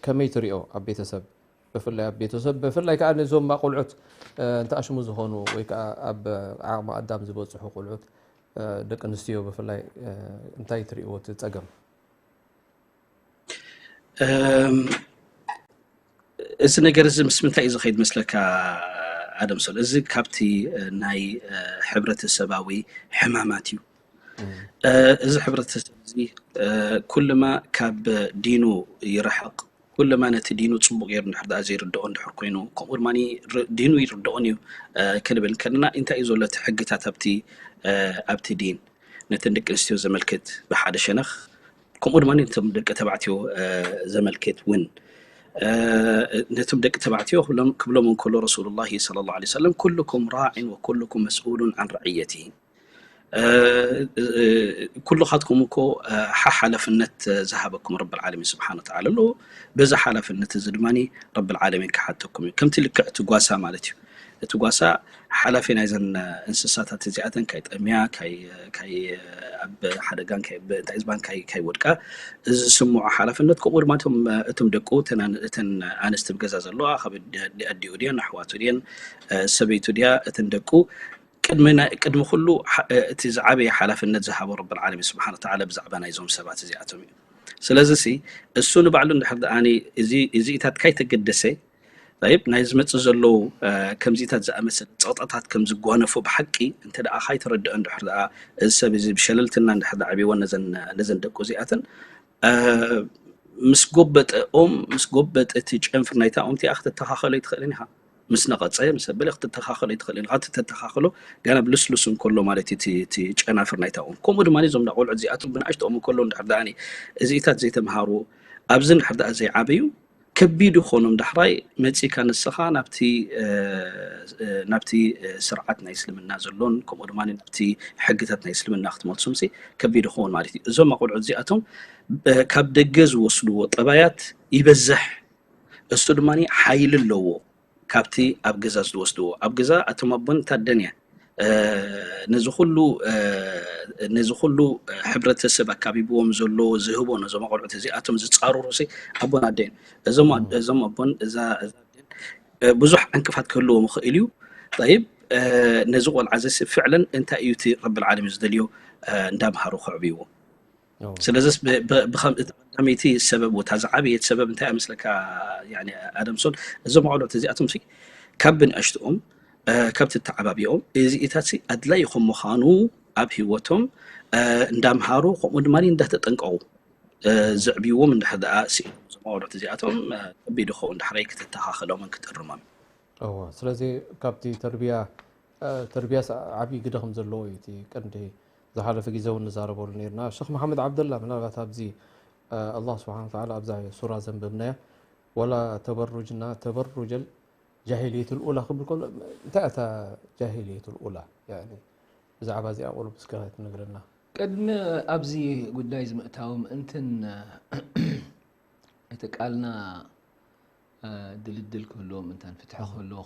ከመይ ትሪኦ? ኣብ ቤተሰብ ብፍላይ ኣብ ቤተሰብ ብፍላይ ከዓ ነዞም ቆልዑት እንተኣሽሙ ዝኾኑ ወይ ከዓ ኣብ ዓቕሚ ኣዳም ዝበፅሑ ቆልዑት፣ ደቂ ኣንስትዮ ብፍላይ እንታይ ትሪእዎ እቲ ፀገም? እዚ ነገር እዚ ምስ ምንታይ እዩ ዝኸይድ መስለካ ኣደምሶን? እዚ ካብቲ ናይ ሕብረተሰባዊ ሕማማት እዩ። እዚ ሕብረተሰብ እዚ ኩልማ ካብ ዲኑ ይርሕቕ፣ ኩልማ ነቲ ዲኑ ፅቡቕ ገይሩ እንድሕር ደኣ ዘይርድኦ እንድሕር ኮይኑ፣ ከምኡ ድማ ዲኑ ይርድኦን እዩ ክንብል ከለና እንታይ እዩ ዘሎ እቲ ሕግታት ኣብቲ ኣብቲ ዲን ነተን ደቂ ኣንስትዮ ዘመልክት ብሓደ ሸነኽ፣ ከምኡ ድማ ነቶም ደቂ ተባዕትዮ ዘመልክት እውን ነቶም ደቂ ተባዕትዮ ክብሎም እንከሎ ረሱሉላሂ ሰለላሁ ዐለይሂ ወሰለም ኩልኩም ራዕን ወኩልኩም መስኡሉን ዐን ረዕየቲ፣ ኩልኻትኩም እኮ ሓሓላፍነት ዝሃበኩም ረብል ዓለሚን ስብሓን ወተዓላ ኣሎ። በዚ ሓላፍነት እዚ ድማ ረብል ዓለሚን ክሓተኩም እዩ። ከምቲ ልክዕ እቲ ጓሳ ማለት እዩ። እቲ ጓሳ ሓላፊ ናይዘን እንስሳታት እዚኣተን ካይጠምያ፣ ካይ ካይ ኣብ ሓደጋን ካይ እንታይ ዝባን ካይ ካይወድቃ እዚ ዝስምዖ ሓላፍነት፣ ከምኡ ድማ እቶም እቶም ደቁ እተን ኣን- እተን ኣንስቲ ኣብ ገዛ ዘለዋ ካብ ኣዲ- ኣዲኡ ድየን ኣሕዋቱ ድየን ሰበይቱ ድያ እተን ደቁ ቅድሚ ናይ- ቅድሚ ኩሉ ሓ- እቲ ዝዓበየ ሓላፍነት ዝሃቦ ረብል ዓለሚን ስብሓን ወተዓላ ብዛዕባ ናይዞም ሰባት እዚኣቶም እዩ። ስለዚ ሲ እሱ ንባዕሉ እንድሕር ደኣ እዚ እዚኢታት ካይተገደሰ፣ ጠይብ ናይ ዝመፅእ ዘለዉ ከምዚታት ዝኣመሰለ ፀቕጠታት ከም ዝጓነፎ ብሓቂ እንተ ደኣ ካይተረድኦ እንድሕር ደኣ እዚ ሰብ እዚ ብሸለልትና እንድሕር ደኣ ዓብይወን ነዘን ነዘን ደቁ እዚኣተን ምስ ጎበጠኦም ምስ ጎበጠ እቲ ጨንፍር ናይታ ኦም እቲኣ ክትተኻኸሎ ኣይትኽእልን ኢኻ። ምስ ነቐፀ ምስ ኣበለ ክትተኻኸሎ ኣይትኽእልን ኢኻ። እቲ ተተኻኽሎ ገና ብልስሉስ እንከሎ ማለት እዩ እቲ እቲ ጨናፍር ናይታ ኦም። ከምኡ ድማ እዞም ደኣ ቆልዑት እዚኣቶም ብንኣሽትኦም እንከሎ እንድሕር ደኣ እዚኢታት ዘይተምሃሩ ኣብዚ እንድሕር ደኣ ዘይዓበዩ ከቢድ ይኾኖም። ዳሕራይ መጺእካ ንስኻ ናብቲ ናብቲ ስርዓት ናይ እስልምና ዘሎን ከምኡ ድማ ናብቲ ሕግታት ናይ እስልምና ክትመልሶም ሲ ከቢድ ይኸውን ማለት እዩ። እዞም ኣቆልዑት እዚኣቶም ካብ ደገ ዝወስድዎ ጠባያት ይበዝሕ፣ እሱ ድማ ሓይሊ ኣለዎ። ካብቲ ኣብ ገዛ ዝወስድዎ ኣብ ገዛ ኣቶም ኣቦን ታደን እያ ነዚ ኩሉ ነዚ ኩሉ ሕብረተሰብ ኣካቢብዎም ዘሎ ዝህቦ ነዞም ኣቆልዑት እዚኣቶም ዝፃርሩ ሲ ኣቦን ኣደን እዞም ኣቦን እዛ ብዙሕ ዕንቅፋት ክህልዎም ይኽእል እዩ። ጠይብ ነዚ ቆልዓ እዚ ፍዕለን እንታይ እዩ እቲ ረብል ዓለሚን ዝደልዮ እንዳምሃሩ ከዕብይዎ። ስለዚስ ብከም እቲ ቀዳመይቲ ሰበብ እታ ዝዓበየት ሰበብ እንታይ እያ መስለካ ኣደምሶን እዞም ኣቆልዑት እዚኣቶም ሲ ካብ ብንእሽትኦም ካብ ትተዓባቢኦም እዚኢታት ሲ ኣድላይ ከም ምዃኑ ኣብ ህይወቶም እንዳምሃሩ ከምኡ ድማ እንዳተጠንቀቑ ዘዕብይዎም እንድሕር ደኣ ስኢኖም እዞም ኣቆልዑት እዚኣቶም ከቢድ ይኸውን ዳሕራይ ክትተኻኸሎምን ክትእርሞም። እወ ስለዚ ካብቲ ተርቢያ ተርቢያስ ዓብዪ ግደ ከም ዘለዎ እዩ እቲ ቀንዲ ዝሓለፈ ግዜ እውን ንዛረበሉ ነርና። ሸኽ መሓመድ ዓብደላ ምናልባት ኣብዚ ኣላህ ስብሓን ወተዓላ ኣብዛ ሱራ ዘንበብናያ ወላ ተበሩጅና ተበሩጀል ጃሂልየት ልኡላ ክብል ከሎ እንታይ እታ ጃሂልየት ልኡላ ብዛዕባ እዚኣ ቁሩብ እስከ ትነግረና። ቅድሚ ኣብዚ ጉዳይ ዝምእታው ምእንትን እቲ ቃልና ድልድል ክህልዎ ምእንታን ፍትሒ ክህልዎ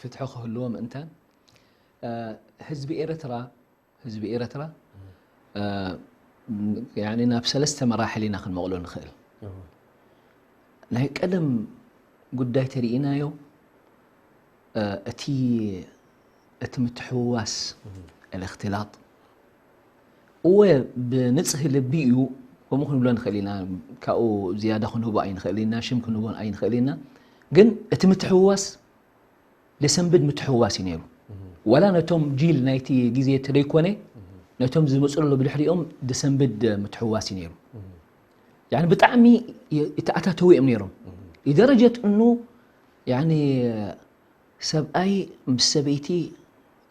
ፍትሒ ክህልዎ ምእንታን ህዝቢ ኤረትራ ህዝቢ ኤረትራ ናብ ሰለስተ መራሕል ኢና ክንመቕሎ ንኽእል። ናይ ቀደም ጉዳይ ተሪኢናዮ እቲ እቲ ምትሕውዋስ እልእክትላጥ እወ ብንፅህ ልቢ እዩ ከምኡ ክንብሎ ንኽእል ኢና። ካብኡ ዝያዳ ክንህቦ ኣይንኽእል ኢና፣ ሽም ክንህቦ ኣይንኽእል ኢና። ግን እቲ ምትሕውዋስ ደሰንብድ ምትሕውዋስ እዩ ነይሩ። ዋላ ነቶም ጂል ናይቲ ግዜ ተደይኮነ ነቶም ዝመፁ ዘሎ ብድሕሪኦም ደሰንብድ ምትሕውዋስ እዩ ነይሩ። ያኒ ብጣዕሚ ይተኣታተዉ እዮም ነይሮም። ይደረጀት እኑ ያኒ ሰብኣይ ምስ ሰበይቲ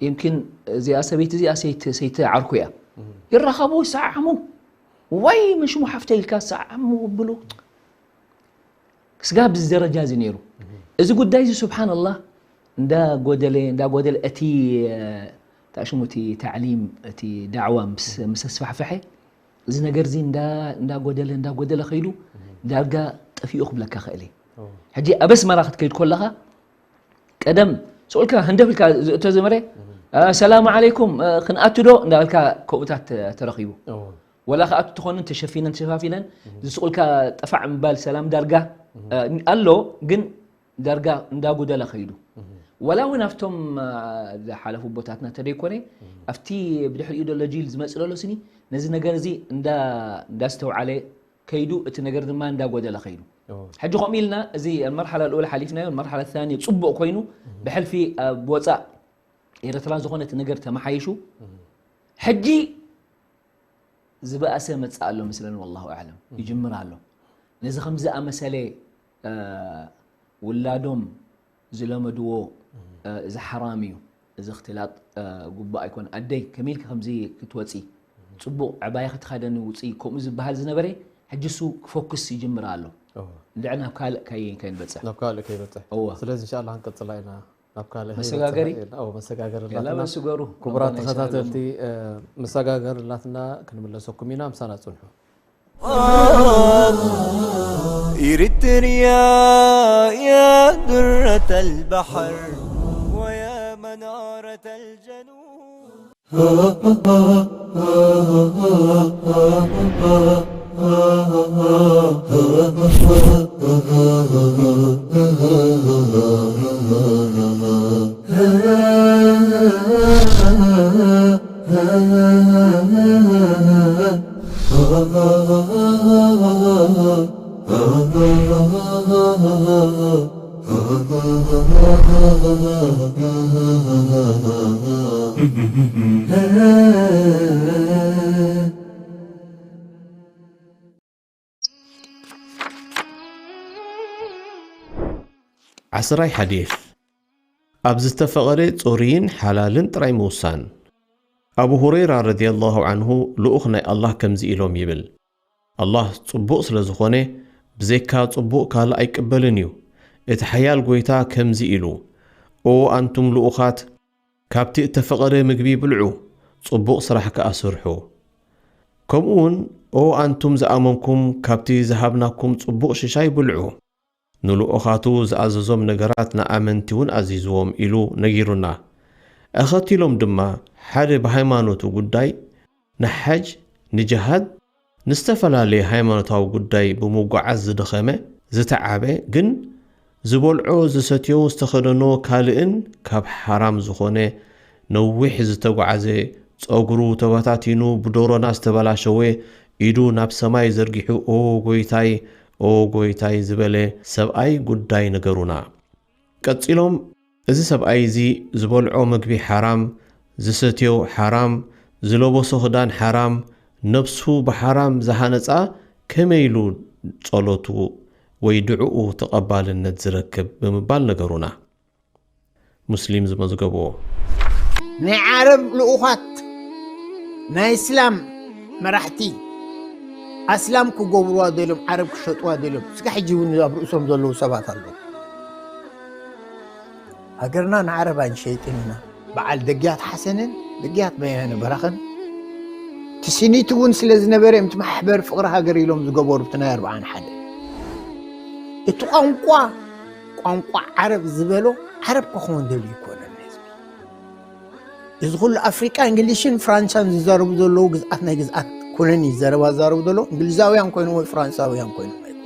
የምኪን እዚኣ ሰበይቲ እዚኣ ሰይቲ ዓርኩ እያ። ይራኸቡ ይሰዓዓሙ። ወይ ምሽሙ ሓፍተ ኢልካ ሰዓዓሙ ብሉ። ስጋ ብዚ ደረጃ እዚ ነይሩ። እዚ ጉዳይ እዚ ስብሓንላህ እንዳ ጎደለ እንዳ ጎደለ እቲ ታሽሙ እቲ ታዕሊም እቲ ዳዕዋ ምስ ኣስፋሕፈሐ እዚ ነገር እዚ እንዳ ጎደለ እንዳ ጎደለ ከይዱ ዳርጋ ጠፊኡ ክብለካ ክእል። ሕጂ ኣብ ኣስመራ ክትከይድ ከለኻ ቀደም ስኡልካ ህንደፍ ኢልካ ዝእቶ ዝመረ ሰላም ዓለይኩም ክንኣቱ ዶ እንዳበልካ ከምኡታት ተረኺቡ። ወላ ክኣቱ ትኾንን ተሸፊነን ተሸፋፊነን ዝስቁልካ ጠፋዕ ምባል ሰላም ዳርጋ ኣሎ፣ ግን ዳርጋ እንዳጉደለ ከይዱ። ወላ እውን ኣብቶም ዝሓለፉ ቦታትና ተደይኮነ ኣብቲ ብድሕሪኡ ደሎ ጂል ዝመፅእ ደሎ ስኒ ነዚ ነገር እዚ እንዳስተውዓለ ከይዱ፣ እቲ ነገር ድማ እንዳጎደለ ከይዱ። ሕጂ ከምኡ ኢልና እዚ መርሓላ ልኡል ሓሊፍናዮ፣ መርሓላ ታንዮ ፅቡቕ ኮይኑ ብሕልፊ ኣብ ወፃእ ኤርትራ ዝኾነ እቲ ነገር ተመሓይሹ። ሕጂ ዝበኣሰ መጽእ ኣሎ መስለኒ፣ ወላሁ ኣዕለም። ይጅምር ኣሎ። ነዚ ከም ዝኣመሰለ ውላዶም ዝለመድዎ እዚ ሓራም እዩ፣ እዚ እኽትላጥ ግቡእ ኣይኮን። ኣደይ ከመይ ኢልኪ ከምዚ ክትወጺ፣ ጽቡቕ ዕባያ ክትኸደኒ ውጺ፣ ከምኡ ዝበሃል ዝነበረ ሕጂ እሱ ክፎክስ ይጅምር ኣሎ። እንድዕ ናብ ካልእ ከይ- ከይንበጽሕ። ናብ ካልእ ከይበጽሕ። እወ። ስለዚ እንሻላ ክንቀጽላ ኢና። ናብ ካልእ መሰጋገሪ? ህይወት ኢና። እወ፣ መሰጋገሪ የላ ኣላትና። በስገሩ። ክቡራት ኣቦና ይስዕድልኩም። ተኸታተልቲ፣ እ፣ መሰጋገሪ ኣላትና ክንምለሰኩም ኢና፣ ምሳና ጽንሑ። إريتريا يا درة البحر ويا منارة الجنوب. ዓስራይ ሓዲስ፣ ኣብ ዝተፈቐደ ጽሩይን ሓላልን ጥራይ ምውሳን። ኣቡ ሁረይራ ረዲየላሁ ዐንሁ ልኡኽ ናይ ኣላህ ከምዚ ኢሎም ይብል፣ ኣላህ ጽቡቕ ስለ ዝኾነ፣ ብዘይካ ጽቡቕ ካልእ ኣይቅበልን እዩ። እቲ ሓያል ጎይታ ከምዚ ኢሉ፣ ኦ ኣንቱም ልኡኻት፣ ካብቲ እተፈቐደ ምግቢ ብልዑ፣ ጽቡቕ ስራሕ ከኣ ስርሑ። ከምኡ እውን፣ ኦ ኣንቱም ዝኣመንኩም፣ ካብቲ ዝሃብናኩም ጽቡቕ ሽሻይ ብልዑ። ንልኡኻቱ ዝኣዘዞም ነገራት ንኣመንቲ እውን ኣዚዝዎም ኢሉ ነጊሩና። ኣኸቲሎም ድማ፣ ሓደ ብሃይማኖቱ ጉዳይ ንሓጅ፣ ንጅሃድ፣ ንዝተፈላለየ ሃይማኖታዊ ጉዳይ ብምጉዓዝ ዝደኸመ፣ ዝተዓበ፣ ግን ዝበልዖ፣ ዝሰትዮ፣ ዝተኸደኖ ካልእን ካብ ሓራም ዝኾነ ነዊሕ ዝተጓዓዘ፣ ጸጉሩ ተበታቲኑ፣ ብዶሮና ዝተበላሸወ፣ ኢዱ ናብ ሰማይ ዘርጊሑ፣ ኦ ጎይታይ፣ ኦ ጎይታይ ዝበለ ሰብኣይ ጉዳይ ንገሩና። ቀጺሎም፣ እዚ ሰብኣይ እዚ ዝበልዖ መግቢ ሓራም፣ ዝሰትዮ ሓራም፣ ዝለበሶ ክዳን ሓራም፣ ነብሱ ብሓራም ዝሃነጻ ከመይ ኢሉ ጸሎቱ ወይ ድዕኡ ተቐባልነት ዝረክብ? ብምባል ነገሩና። ሙስሊም ዝመዝገብዎ። ናይ ዓረብ ልኡኻት ናይ እስላም መራሕቲ ኣስላም ክገብርዋ ደልዮም፣ ዓረብ ክሸጥዋ ደልዮም። እስከ ሕጂ እውን ኣብ ርእሶም ዘለዉ ሰባት ኣለዉ። ሃገርና ንዓረብ ኣይንሸይጥን ኢና። በዓል ደግያት ሓሰንን ደግያት በያነ በራኽን ትስኒት እውን ስለ ዝነበረ እዮም እቲ ማሕበር ፍቕሪ ሃገር ኢሎም ዝገበሩ እቲ ናይ ኣርብዓን ሓደ። እቲ ቋንቋ፣ ቋንቋ ዓረብ ዝበሎ ዓረብ ክኸውን ደልዩ ይኮነን ህዝቢ። እዚ ኩሉ ኣፍሪቃ እንግሊሽን ፍራንሳን ዝዛረቡ ዘለዉ ግዝኣት ናይ ግዝኣት ኩነን እዩ ዘረባ ዝዛረቡ ዘለዉ። እንግሊዛውያን ኮይኖም ወይ ፍራንሳውያን ኮይኖም ኣይኮኑን።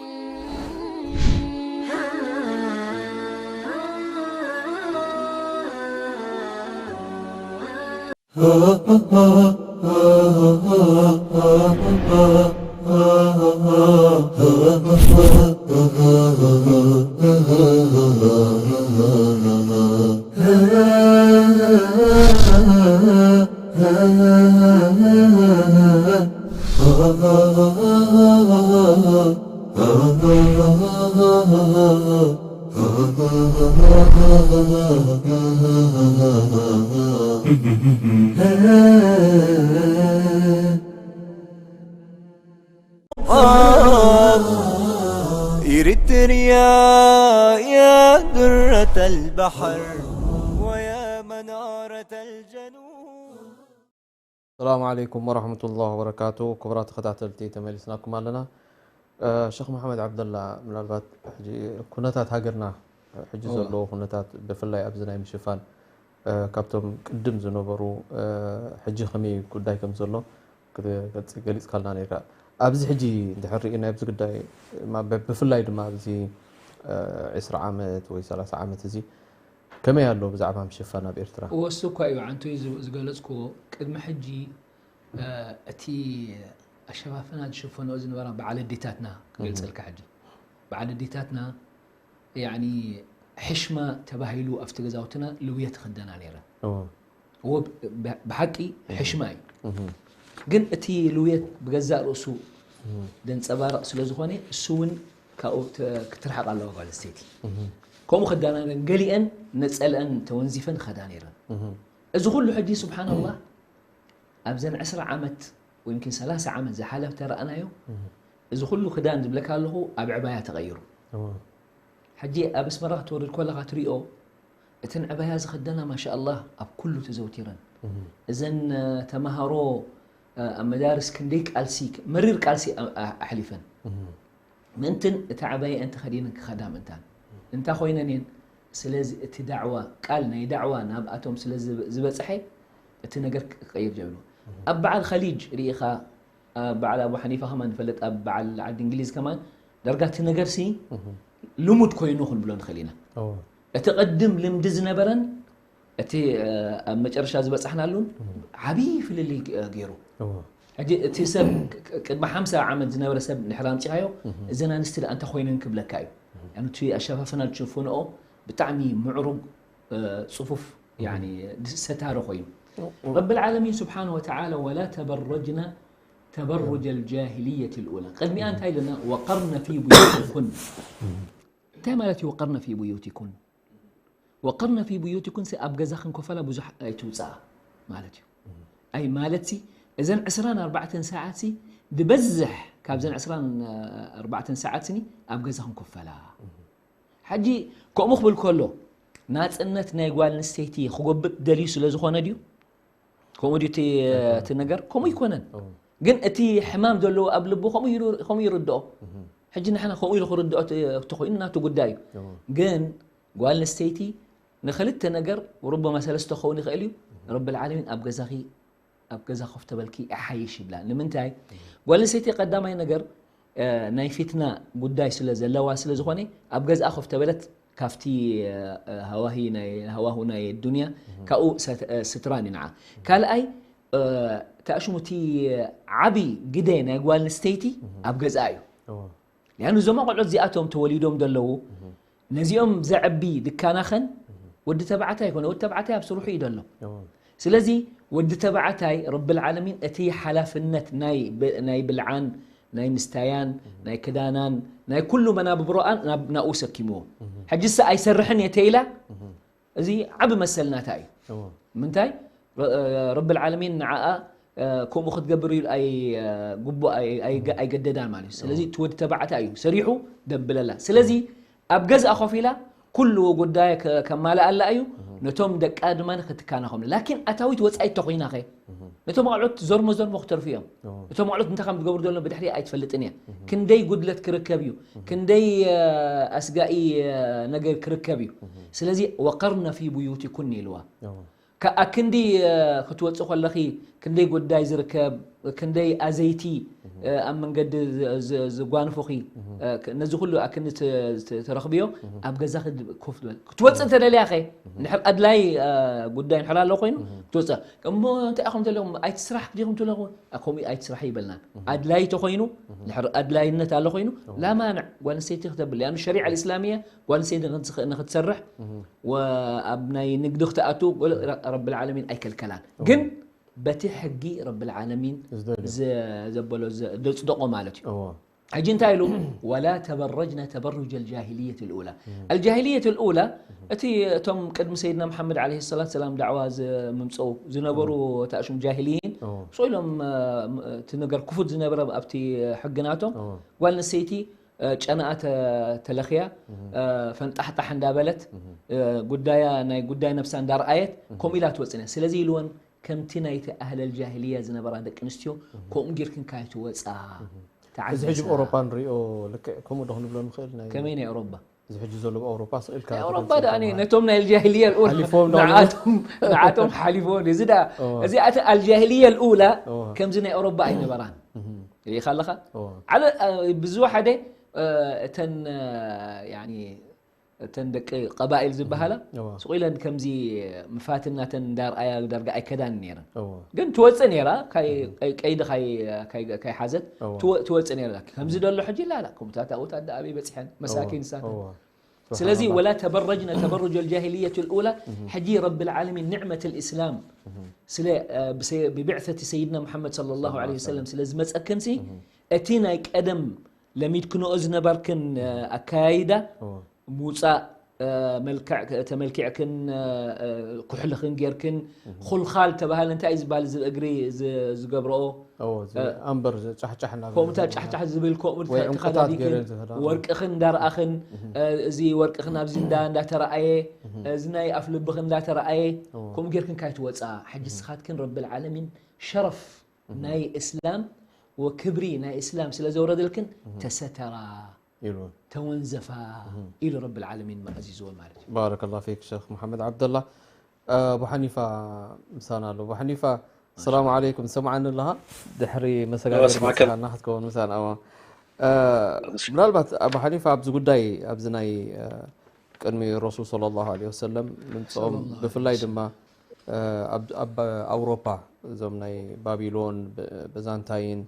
إريتريا يا درة البحر ويا منارة الجنوب. ሰላም ዓለይኩም ወራህመቱላሂ ወበረካቱ። ክቡራት ተኸታተልቲ ተመሊስናኩም ኣለና። እ፣ ሸኽ መሓመድ ዓብደላ፣ ምናልባት ሕጂ ኩነታት ሃገርና፣ ሕጂ እወ። ዘለዎ ኩነታት ብፍላይ ኣብዚ ናይ ምሽፋን፣ እ፣ ካብቶም ቅድም ዝነበሩ፣ እ፣ ሕጂ ከመይ ጉዳይ ከም ዘሎ ክተ- ገሊጽካልና ነርካ። ኣብዚ ሕጂ እንድሕር ርኢና ኣብዚ ጉዳይ፣ ማ- ብ- ብፍላይ ድማ ኣብዚ፣ እ፣ ዕስራ ዓመት ወይ ሰላሳ ዓመት እዚ ከመይ ኣሎ ብዛዕባ ምሽፋን ኣብ ኤርትራ? እወ እሱ እኳ እዩ ዓንቶይ ዝ- ዝገለጽክዎ። ቅድሚ ሕጂ እ፣ እቲ ኣሸፋፍና ዝሽፈንኦ ዝነበራ በዓል ኣዴታትና ክገልጸልካ ሕጂ በዓል ኣዴታትና ያኒ ሕሽማ ተባሂሉ ኣብቲ ገዛውትና ልውየት ይኽደና ነይረን። እዎ። እዎ ብ- ብ- ብሓቂ ሕሽማ እዩ። እህ። ግን እቲ ልውየት ብገዛእ ርእሱ ዘንጸባርቕ ስለ ዝኾነ እሱ እውን ካብኡ ተ- ክትርሕቕ ኣለዋ ጓል ኣንስተይቲ። ከምኡ ክዳናነን ገሊአን ነጸልአን ተወንዚፈን ኸዳ ነይረን። እዚ ኩሉ ሕጂ ስብሓንላህ ኣብዘን ዕስራ ዓመት ወይ ምኪን ሰላሳ ዓመት ዝሓለፍ ተረኣናዮ እዚ ኩሉ ክዳን ዝብለካ ኣለኹ ኣብ ዕባያ ተቐይሩ። እዎ። ሕጂ ኣብ ኣስመራ ክትወርድ ከለኻ ትሪኦ እተን ዕባያ ዝኽደና ማሻ ኣላህ ኣብ ኩሉ ተዘውቲረን። እዘን እ፣ ተምሃሮ እ፣ ኣብ መዳርስ ክንደይ ቃልሲ መሪር ቃልሲ ኣ- ኣ- ኣሕሊፈን ምእንትን እታ ዕባያ እንተኸዲነን ክኸዳ ምእንታን እንታይ ኮይነን እየን። ስለዚ እቲ ዳዕዋ ቃል ናይ ዳዕዋ ናብኣቶም ስለ ዝብ- ዝበፅሐ እቲ ነገር ክቀይር ጀሚሩ። ኣብ በዓል ኸሊጅ ርኢኻ ኣብ በዓል ኣቡ ሓኒፋ ከማን ንፈልጥ ኣብ በዓል ዓዲ እንግሊዝ ከማን ዳርጋ እቲ ነገር ሲ ልሙድ ኮይኑ ክንብሎ ንኽእል ኢና። እዎ። እቲ ቅድም ልምዲ ዝነበረን እቲ ኣብ መጨረሻ ዝበፃሕናሉን ዓብዪ ፍልልይ ገይሩ። ሕጂ እቲ ሰብ ቅድሚ ሓምሳ ዓመት ዝነበረ ሰብ ንድሕር ኣምፂኻዮ እዘን ኣንስቲ ደኣ እንታይ ኮይነን ክብለካ እዩ። እቲ ኣሸፋፍና ዝሽፍንኦ ብጣዕሚ ምዕሩግ ፅፉፍ ሰታሪ ኮይኑ ረቢ ልዓለሚን ስብሓን ወተዓላ ወላ ተበረጅና ተበሩጀ ልጃሂልየት ልኡላ ቅድሚኣ እንታይ ኢለና ወቀርነ ፊ ቡዩቲኩን እንታይ ማለት እዩ ወቀርነ ፊ ቡዩቲኩን ወቀርነ ፊ ቡዩቲኩን ኣብ ገዛኽን ኮፈላ ብዙሕ ኣይትውፅኣ ማለት እዩ ኣይ ማለት ሲ እዘን ዕስራን ኣርባዕተን ሰዓት ሲ ዝበዝሕ ካብዘን ዕስራን ኣርባዕተን ሰዓት ስኒ ኣብ ገዛኽን ኮፈላ ሕጂ ከምኡ ክብል ከሎ ናፅነት ናይ ጓል ኣንስተይቲ ክጎብጥ ደልዩ ስለ ዝኾነ ድዩ ከምኡ ድዩ እቲ ነገር ከምኡ ይኮነን ግን እቲ ሕማም ዘለዎ ኣብ ልቡ ከምኡ ይርድኦ ሕጂ ንሕና ከምኡ ኢሉ ክርድኦ ተኮይኑ ናቱ ጉዳይ እዩ ግን ጓል ኣንስተይቲ ንክልተ ነገር ሩበማ ሰለስተ ክኸውን ይኽእል እዩ ረቢ ልዓለሚን ኣብ ገዛኺ ኣብ ገዛ ኮፍ ተበልኪ ይሓይሽ ይብላ ንምንታይ ጓል ኣንስተይቲ ቀዳማይ ነገር ናይ ፊትና ጉዳይ ስለ ዘለዋ ስለ ዝኾነ ኣብ ገዝኣ ኮፍ ተበለት ካብቲ ሃዋሂ ናይ ሃዋሁ ናይ ዱንያ ካብኡ ስትራን እዩ ንዓ ካልኣይ ተኣሽሙ እቲ ዓቢ ግደ ናይ ጓል ኣንስተይቲ ኣብ ገዝኣ እዩ ያኑ እዞም ቆልዑት እዚኣቶም ተወሊዶም ዘለዉ ነዚኦም ዘዕቢ ድካናኸን ወዲ ተባዕታይ ይኮነ ወዲ ተባዕታይ ኣብ ስርሑ እዩ ዘሎ ስለዚ ወዲ ተባዕታይ ረቢ ልዓለሚን እቲ ሓላፍነት ናይ ብልዓን ናይ ምስታያን ናይ ክዳናን ናይ ኩሉ መናብብሮኣን ናብኡ ሰኪምዎ ሕጂ ሳ ኣይሰርሕን እየ ተኢላ እዚ ዓቢ መሰል ናታ እዩ ምንታይ ረቢ ልዓለሚን ንዓኣ ከምኡ ክትገብር ኢሉ ግቡእ ኣይገደዳን ማለት እዩ ስለዚ እቲ ወዲ ተባዕታይ እዩ ሰሪሑ ደብለላ ስለዚ ኣብ ገዝኣ ኮፍ ኢላ ኩሉ ጉዳይ ከማልኣላ እዩ ነቶም ደቃ ድማ ክትካናኸም ላኪን ኣታዊት ወፃኢት ተኮይና ኸ ነቶም ኣዕሎት ዘርሞ ዘርሞ ክተርፉ እዮም እቶም ኣዕሎት እንታይ ከም ዝገብሩ ዘሎ ብድሕሪ ኣይትፈልጥን እያ ክንደይ ጉድለት ክርከብ እዩ ክንደይ ኣስጋኢ ነገር ክርከብ እዩ ስለዚ ወቀርነ ፊ ቡዩቲኩን ኢልዋ ኣክንዲ ክትወፅእ ከለኺ ክንደይ ጉዳይ ዝርከብ ክንደይ ኣዘይቲ ኣብ መንገዲ ዝጓንፉኺ ነዚ ኩሉ ኣክንዲ ትረኽብዮ ኣብ ገዛ ኮፍ ትበል ክትወፅእ እንተደልያ ኸ ንድሕር ኣድላይ ጉዳይ ንድሕር ኣሎ ኮይኑ ክትወፅእ እሞ እንታይ ኢኹም ዘለኹም ኣይትስራሕ ዲኹም ትለኹ ከምኡ ኣይትስራሕ ይበልና ኣድላይ ተኮይኑ ድሕር ኣድላይነት ኣሎ ኮይኑ ላማንዕ ጓል ኣንስተይቲ ክተብል ያኑ ሸሪዓ ልእስላምያ ጓል ኣንስተይቲ ንክትሰርሕ ኣብ ናይ ንግዲ ክትኣቱ ረቢ ልዓለሚን ኣይከልከላን ግን በቲ ሕጊ ረቢ ልዓለሚን ዘበሎ ዘፅደቆ ማለት እዩ ሕጂ እንታይ ኢሉ? ወላ ተበረጅነ ተበሩጀ ልጃሂልየት ልኡላ። ኣልጃሂልየት ልኡላ፣ እቲ እቶም ቅድሚ ሰይድና መሓመድ ዓለይሂ ሰላት ሰላም ዳዕዋ ዝምምፀው ዝነበሩ ታሽም ጃሂልይን፣ እዎ። ስቕ ኢሎም እቲ ነገር ክፉት ዝነበረ ኣብቲ ሕጊ ናቶም፣ እዎ። ጓል ኣንስተይቲ ጨናኣ ተለኽያ፣ ፈንጣሕጣሕ እንዳበለት፣ ጉዳያ ናይ ጉዳይ ነብሳ እንዳረኣየት ከምኡ ኢላ ትወፅእ ነያ። ስለዚ ኢልወን ከምቲ ናይቲ ኣህለል ጃሂልያ ዝነበራ ደቂ ኣንስትዮ ከምኡ ጌርክን ካይትወፃ። እዚ ሕጂ ኣብ ኣውሮፓ ንሪኦ ልክዕ ከምኡ ዶ ክንብሎ ንኽእል? ናይ ከመይ ናይ ኣውሮፓ? እዚ ሕጂ ዘሎ ኣብ ኣውሮፓ ስቕ ኢልካ ናይ ኣውሮፓ ክትገልጾ ደኣ ከለኻ ነቶም ናይ ጃሂልያ ልኡል ሓሊፎም ዶ? ንዓቶም ንዓቶም ሓሊፎም። እዚ ደኣ እዎ። እዚኣተን ኣልጃሂልያ ልኡላ እዎ። ከምዚ ናይ ኣውሮፓ ኣይነበራን። እህ፣ ርኢኻ ኣለኻ? እዎ። ዓለ ብዝወሓደ እተን ያኒ እተን ደቂ ቀባኢል ዝበሃላ እዎ። ስቕ ኢለን ከምዚ ምፋትናተን እንዳርኣያ ዳርጋ ኣይከዳን ነይረን። እዎ። ግን ትወፅእ ነይራ፣ ካይ- ካይ- ቀይዲ ካይ- ካይ- ካይሓዘት እዎ። ትወ- ትወፅእ ነይራ። ከምዚ ደሎ ሕጂ ላላ ከምታት ኣብኡታት ዳ ኣበይ በፂሐን መሳኪን ሳት እዎ። ስለዚ ስብሓንላህ። ወላ ተበረጅነ ተበሩጀ ልጃሂልየት ልኡላ ሕጂ ረቢ ልዓለሚን ንዕመት ልእስላም ስለ ብብዕሰቲ ሰይድና ሙሓመድ ሰለላሁ ዐለይሂ ወሰለም ስለ ዝመፀክንሲ እቲ ናይ ቀደም ለሚድክንኦ ዝነበርክን ኣካያይዳ እዎ። ምውፃእ መልክዕ ተመልኪዕክን ኩሕልኽን ጌርክን ኹልኻል ተባሃለ እንታይ እዩ ዝበሃል እዚ እግሪ ዝ- ዝገብረኦ እዎ፣ እዚ ኣምበር ጫሕጫሕ እናበለ ከምኡታ ጫሕጫሕ ዝብል ከምኡ ወይ ዕንቁታት ተኸዳዲክን ገይረን ዝኸዳ። ወርቅኽን እንዳረኣኽን እዚ ወርቅኽን ኣብዚ እንዳ እንዳተረኣየ እዚ ናይ ኣፍ ልብኽን እንዳተረኣየ እዎ። ከምኡ ጌርክን ካይትወፃ ሕጂ ስኻትክን ረቢ ልዓለሚን ሸረፍ ናይ እስላም ወክብሪ ናይ እስላም ስለ ዘውረደልክን ተሰተራ ኢሉ ተወንዘፋ ኢሉ ረቢ ልዓለሚን መኣዚዝዎ ማለት እዩ። ባረከላ ፊክ ሸክ መሓመድ ዓብደላ። ኣቡ ሓኒፋ ምሳና ኣሎ። ኣቡ ሓኒፋ ሰላም ዓለይኩም፣ ሰማዓኒ ኣለኻ? ድሕሪ መሰጋገሪ ሰማዕካ። መፅኻና ክትከውን ምሳና። እዋ። እ፣ ምናልባት ኣቡ ሓኒፋ ኣብዚ ጉዳይ ኣብዚ ናይ እ፣ ቅድሚ ረሱል ሰለላሁ ዐለይሂ ወሰለም ምምፅኦም ብፍላይ ድማ እ፣ ኣብ ኣብ ኣውሮፓ እዞም ናይ ባቢሎን ብ- በዛንታይን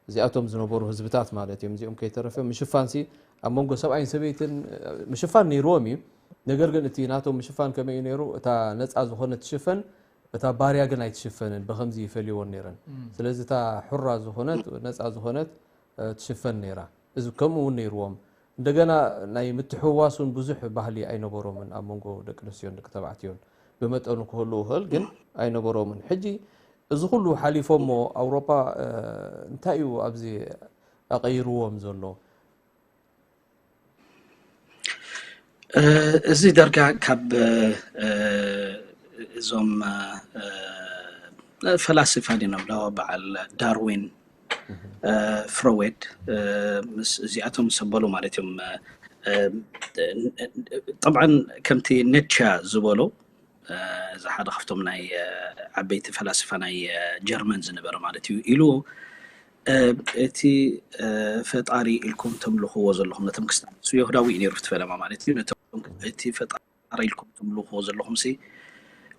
እዚኣቶም ዝነበሩ ህዝብታት ማለት እዮም። እዚኦም ከይተረፈ ምሽፋንሲ ኣብ መንጎ ሰብኣይን ሰበይትን ምሽፋን ነይርዎም እዩ። ነገር ግን እቲ ናቶም ምሽፋን ከመይ እዩ ነይሩ? እታ ነፃ ዝኾነት ትሽፈን፣ እታ ባርያ ግን ኣይትሽፈንን። ብኸምዚ ይፈልይዎን ነይረን። ስለዚ እታ ሑራ ዝኾነት ነፃ ዝኾነት እ፣ ትሽፈን ነይራ። እዚ ከምኡ እውን ነይርዎም። እንደገና ናይ ምትሕውዋስ እውን ብዙሕ ባህሊ ኣይነበሮምን ኣብ መንጎ ደቂ ኣንስትዮን ደቂ ተባዕትዮን። ብመጠኑ ክህሉ ይኽእል ግን ኣይነበሮምን። ሕጂ እዚ ኩሉ ሓሊፎሞ ኣውሮፓ እ፣ እንታይ እዩ ኣብዚ ኣቐይርዎም ዘሎ? እ፣ እዚ ዳርጋ ካብ እ፣ እዞም እ፣ ፈላስፋ ድዮም በዓል ዳርዊን እ፣ ፍሮዌድ እ፣ ምስ እዚኣቶም ምስ ኣበሉ ማለት እዮም። እ፣ እ፣ ጠብዓን ከምቲ ነቻ ዝበሎ እ፣ እዚ ሓደ ካብቶም ናይ እ፣ ዓበይቲ ፈላስፋ ናይ እ፣ ጀርመን ዝነበረ ማለት እዩ ኢሉ እ፣ እቲ እ፣ ፈጣሪ ኢልኩም ተምልኽዎ ዘለኹም ነቶም ክስታን እሱ የሁዳዊ እዩ ነይሩ እቲ ፈለማ ማለት እዩ ነቶም እቲ ፈጣሪ ኢልኩም ተምልኽዎ ዘለኹም ሲ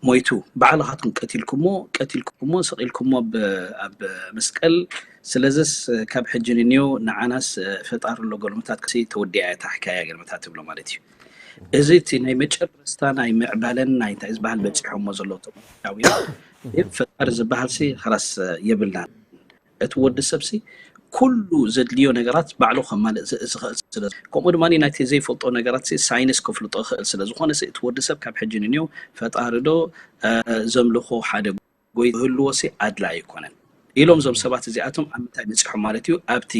ሞይቱ ባዕልኻትኩም ቀቲልኩሞ ቀቲልኩሞ ሰቒልኩሞ ብ- ኣብ መስቀል ስለዚስ ካብ ሕጂ ንንዮ ንዓናስ ፈጣሪ ኣሎ ገልምታት ክሲ ተወዲኣ እያ ታሕካያ ገልምታት ትብሎ ማለት እዩ እዚ እቲ ናይ መጨረስታ ናይ ምዕባለን ናይ እንታይ ዝበሃል በፂሖሞ ዘሎ ተዳዊ ፈጣሪ ዝበሃል ሲ ኸላስ የብልናን እቲ ወዲ ሰብ ሲ ኩሉ ዘድልዮ ነገራት ባዕሉ ከማልእ ዝ- ዝኽእል ስለ ከምኡ ድማ ናይቲ ዘይፈልጦ ነገራት ሲ ሳይንስ ከፍልጦ ይኽእል ስለ ዝኾነ ሲ እቲ ወዲ ሰብ ካብ ሕጂ ንንዮ ፈጣሪ ዶ እ፣ ዘምልኾ ሓደ ጎይ ክህልዎ ሲ ኣድላይ ኣይኮነን ኢሎም እዞም ሰባት እዚኣቶም ኣብ ምንታይ በፂሖም ማለት እዩ ኣብቲ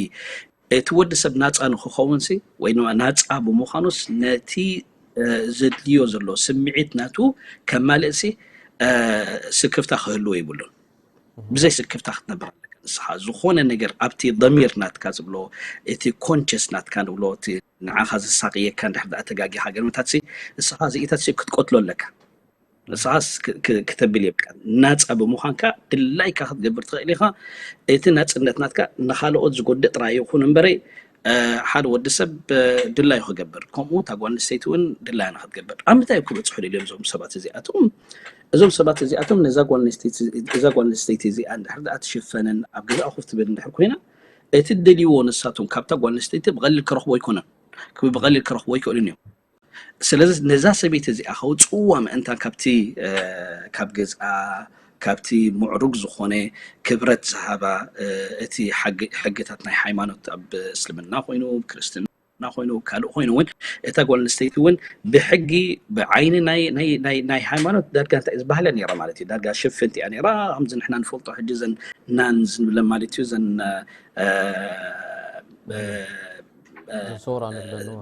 እቲ ወዲ ሰብ ናፃ ንክኸውን ሲ ወይ ድማ ናፃ ብምዃኑስ ነቲ እ፣ ዘድልዮ ዘሎ ስምዒት ናቱ ከማልእ ሲ እ፣ ስክፍታ ክህልዎ ይብሉን ብዘይ ስክፍታ ክትነብር ኣለካ ንስኻ ዝኾነ ነገር ኣብቲ ضمير ናትካ ዝብሎ እቲ conscious ናትካ ንብሎ እቲ ንዓኻ ዘሳቅየካ እንድሕር ደኣ ተጋጊኻ ገርምታት ሲ ንስኻ እዚኢታት ሲ ክትቀትሎ ኣለካ ንስኻስ ክ- ክ- ክተብል የብልካ ናፃ ብምዃንካ ድላይካ ክትገብር ትኽእል ኢኻ እቲ ናፅነት ናትካ ንኻልኦት ዝጎድእ ጥራይ ይኹን እምበረይ እ፣ ሓደ ወዲ ሰብ እ፣ ድላዩ ክገብር ከምኡ እታ ጓል ኣንስተይቲ እውን ድላያ ንክትገብር ኣብ ምንታይ እዮም ክበፅሑ ደልዮም እዞም ሰባት እዚኣቶም እዞም ሰባት እዚኣቶም ነዛ ጓል ኣንስተይቲ እዛ ጓል ኣንስተይቲ እዚኣ እንድሕር ደኣ ትሽፈንን ኣብ ገዛኣ ኮፍ ትብል እንድሕር ኮይና እቲ ደልይዎ ንሳቶም ካብታ ጓል ኣንስተይቲ ብቐሊል ክረኽቦ ኣይኮነን ክብ ብቐሊል ክረኽቦ ኣይክእሉን እዮም ስለዚ ነዛ ሰበይቲ እዚኣ ከውፅእዋ ምእንታን ካብቲ እ፣ ካብ ገዝኣ ካብቲ ምዕሩግ ዝኾነ ክብረት ዝሃባ እቲ ሕግታት ናይ ሃይማኖት ኣብ እስልምና ኮይኑ ክርስትና ኮይኑ ካልእ ኮይኑ እውን እታ ጓል ኣንስተይቲ እውን ብሕጊ ብዓይኒ ናይ ሃይማኖት ዳርጋ እንታይ ዝበሃለ ነራ ማለት እዩ። ዳርጋ ሽፍንቲ እያ ነራ። ከምዚ ንሕና ንፈልጦ ሕጂ ዘን ናንስ ንብለን ማለት እዩ ዘን ሶራ ንብለንዋ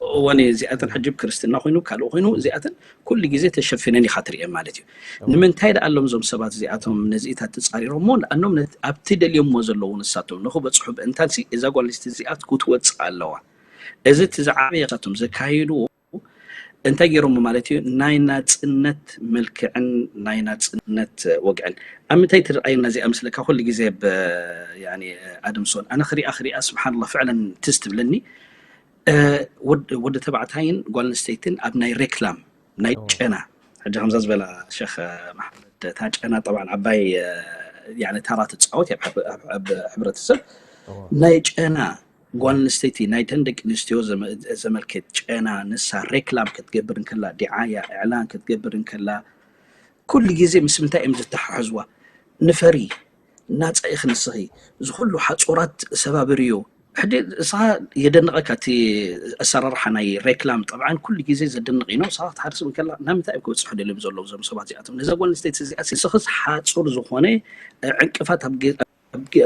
እወን እዚኣተን ሕጂ ክርስትና ኮይኑ ካልእ ኮይኑ እዚኣተን ኩሉ ግዜ ተሸፊነን ኢኻ ትርእየን ማለት እዩ። ንምንታይ ደኣ ኣሎም እዞም ሰባት እዚኣቶም ነዚኢታት ተጻሪሮሞ? ንኣኖም ኣብቲ ደልዮሞ ዘለዉ ንሳቶም ንኽበጽሑ ብእንታንሲ እዛ ጓል ኣንስተይቲ እዚኣ ክትወጽእ ኣለዋ። እዚ እቲ ዝዓበየ ንሳቶም ዘካየድዎ እንታይ ገይሮሞ ማለት እዩ? ናይ ናጽነት መልክዕን ናይ ናጽነት ወግዕን ኣብ ምንታይ ትርኣየና እዚኣ ምስለካ ኩሉ ግዜ ኣድምሶን ኣነ ክሪኣ ክሪኣ ስብሓንላ ፍዕለን ትዝ ትብለኒ። ወዲ ተባዕታይን ጓል ኣንስተይትን ኣብ ናይ ሬክላም ናይ ጨና ሕጂ ከምዛ ዝበላ ሸክ መሓመድ እታ ጨና ጠብዓን ዓባይ ታራ ትፃወት ኣብ ሕብረተሰብ ናይ ጨና ጓል ኣንስተይቲ ናይተን ደቂ ኣንስትዮ ዘመልክት ጨና ንሳ ሬክላም ክትገብር እንከላ ዲዓያ እዕላን ክትገብር እንከላ ኩሉ ግዜ ምስ ምንታይ እዮም ዝተሓሕዝዋ? ንፈሪ ናጻ ኢኺ ንስኺ፣ እዚ ኩሉ ሓጹራት ሰባብርዮ። ሕጂ ንስኻ የደንቐካ እቲ ኣሰራርሓ ናይ ሬክላም ጠብዓን ኩሉ ግዜ ዘደንቕ እዩ። ንስኻ ክትሓርስ እንከላ ናብ ምንታይ እዮም ክበጽሑ ደልዮም ዘለዉ እዞም ሰባት እዚኣቶም? ነዛ ጓል ኣንስተይቲ እዚኣ ንስኽስ ሓጹር ዝኾነ ዕንቅፋት ኣብ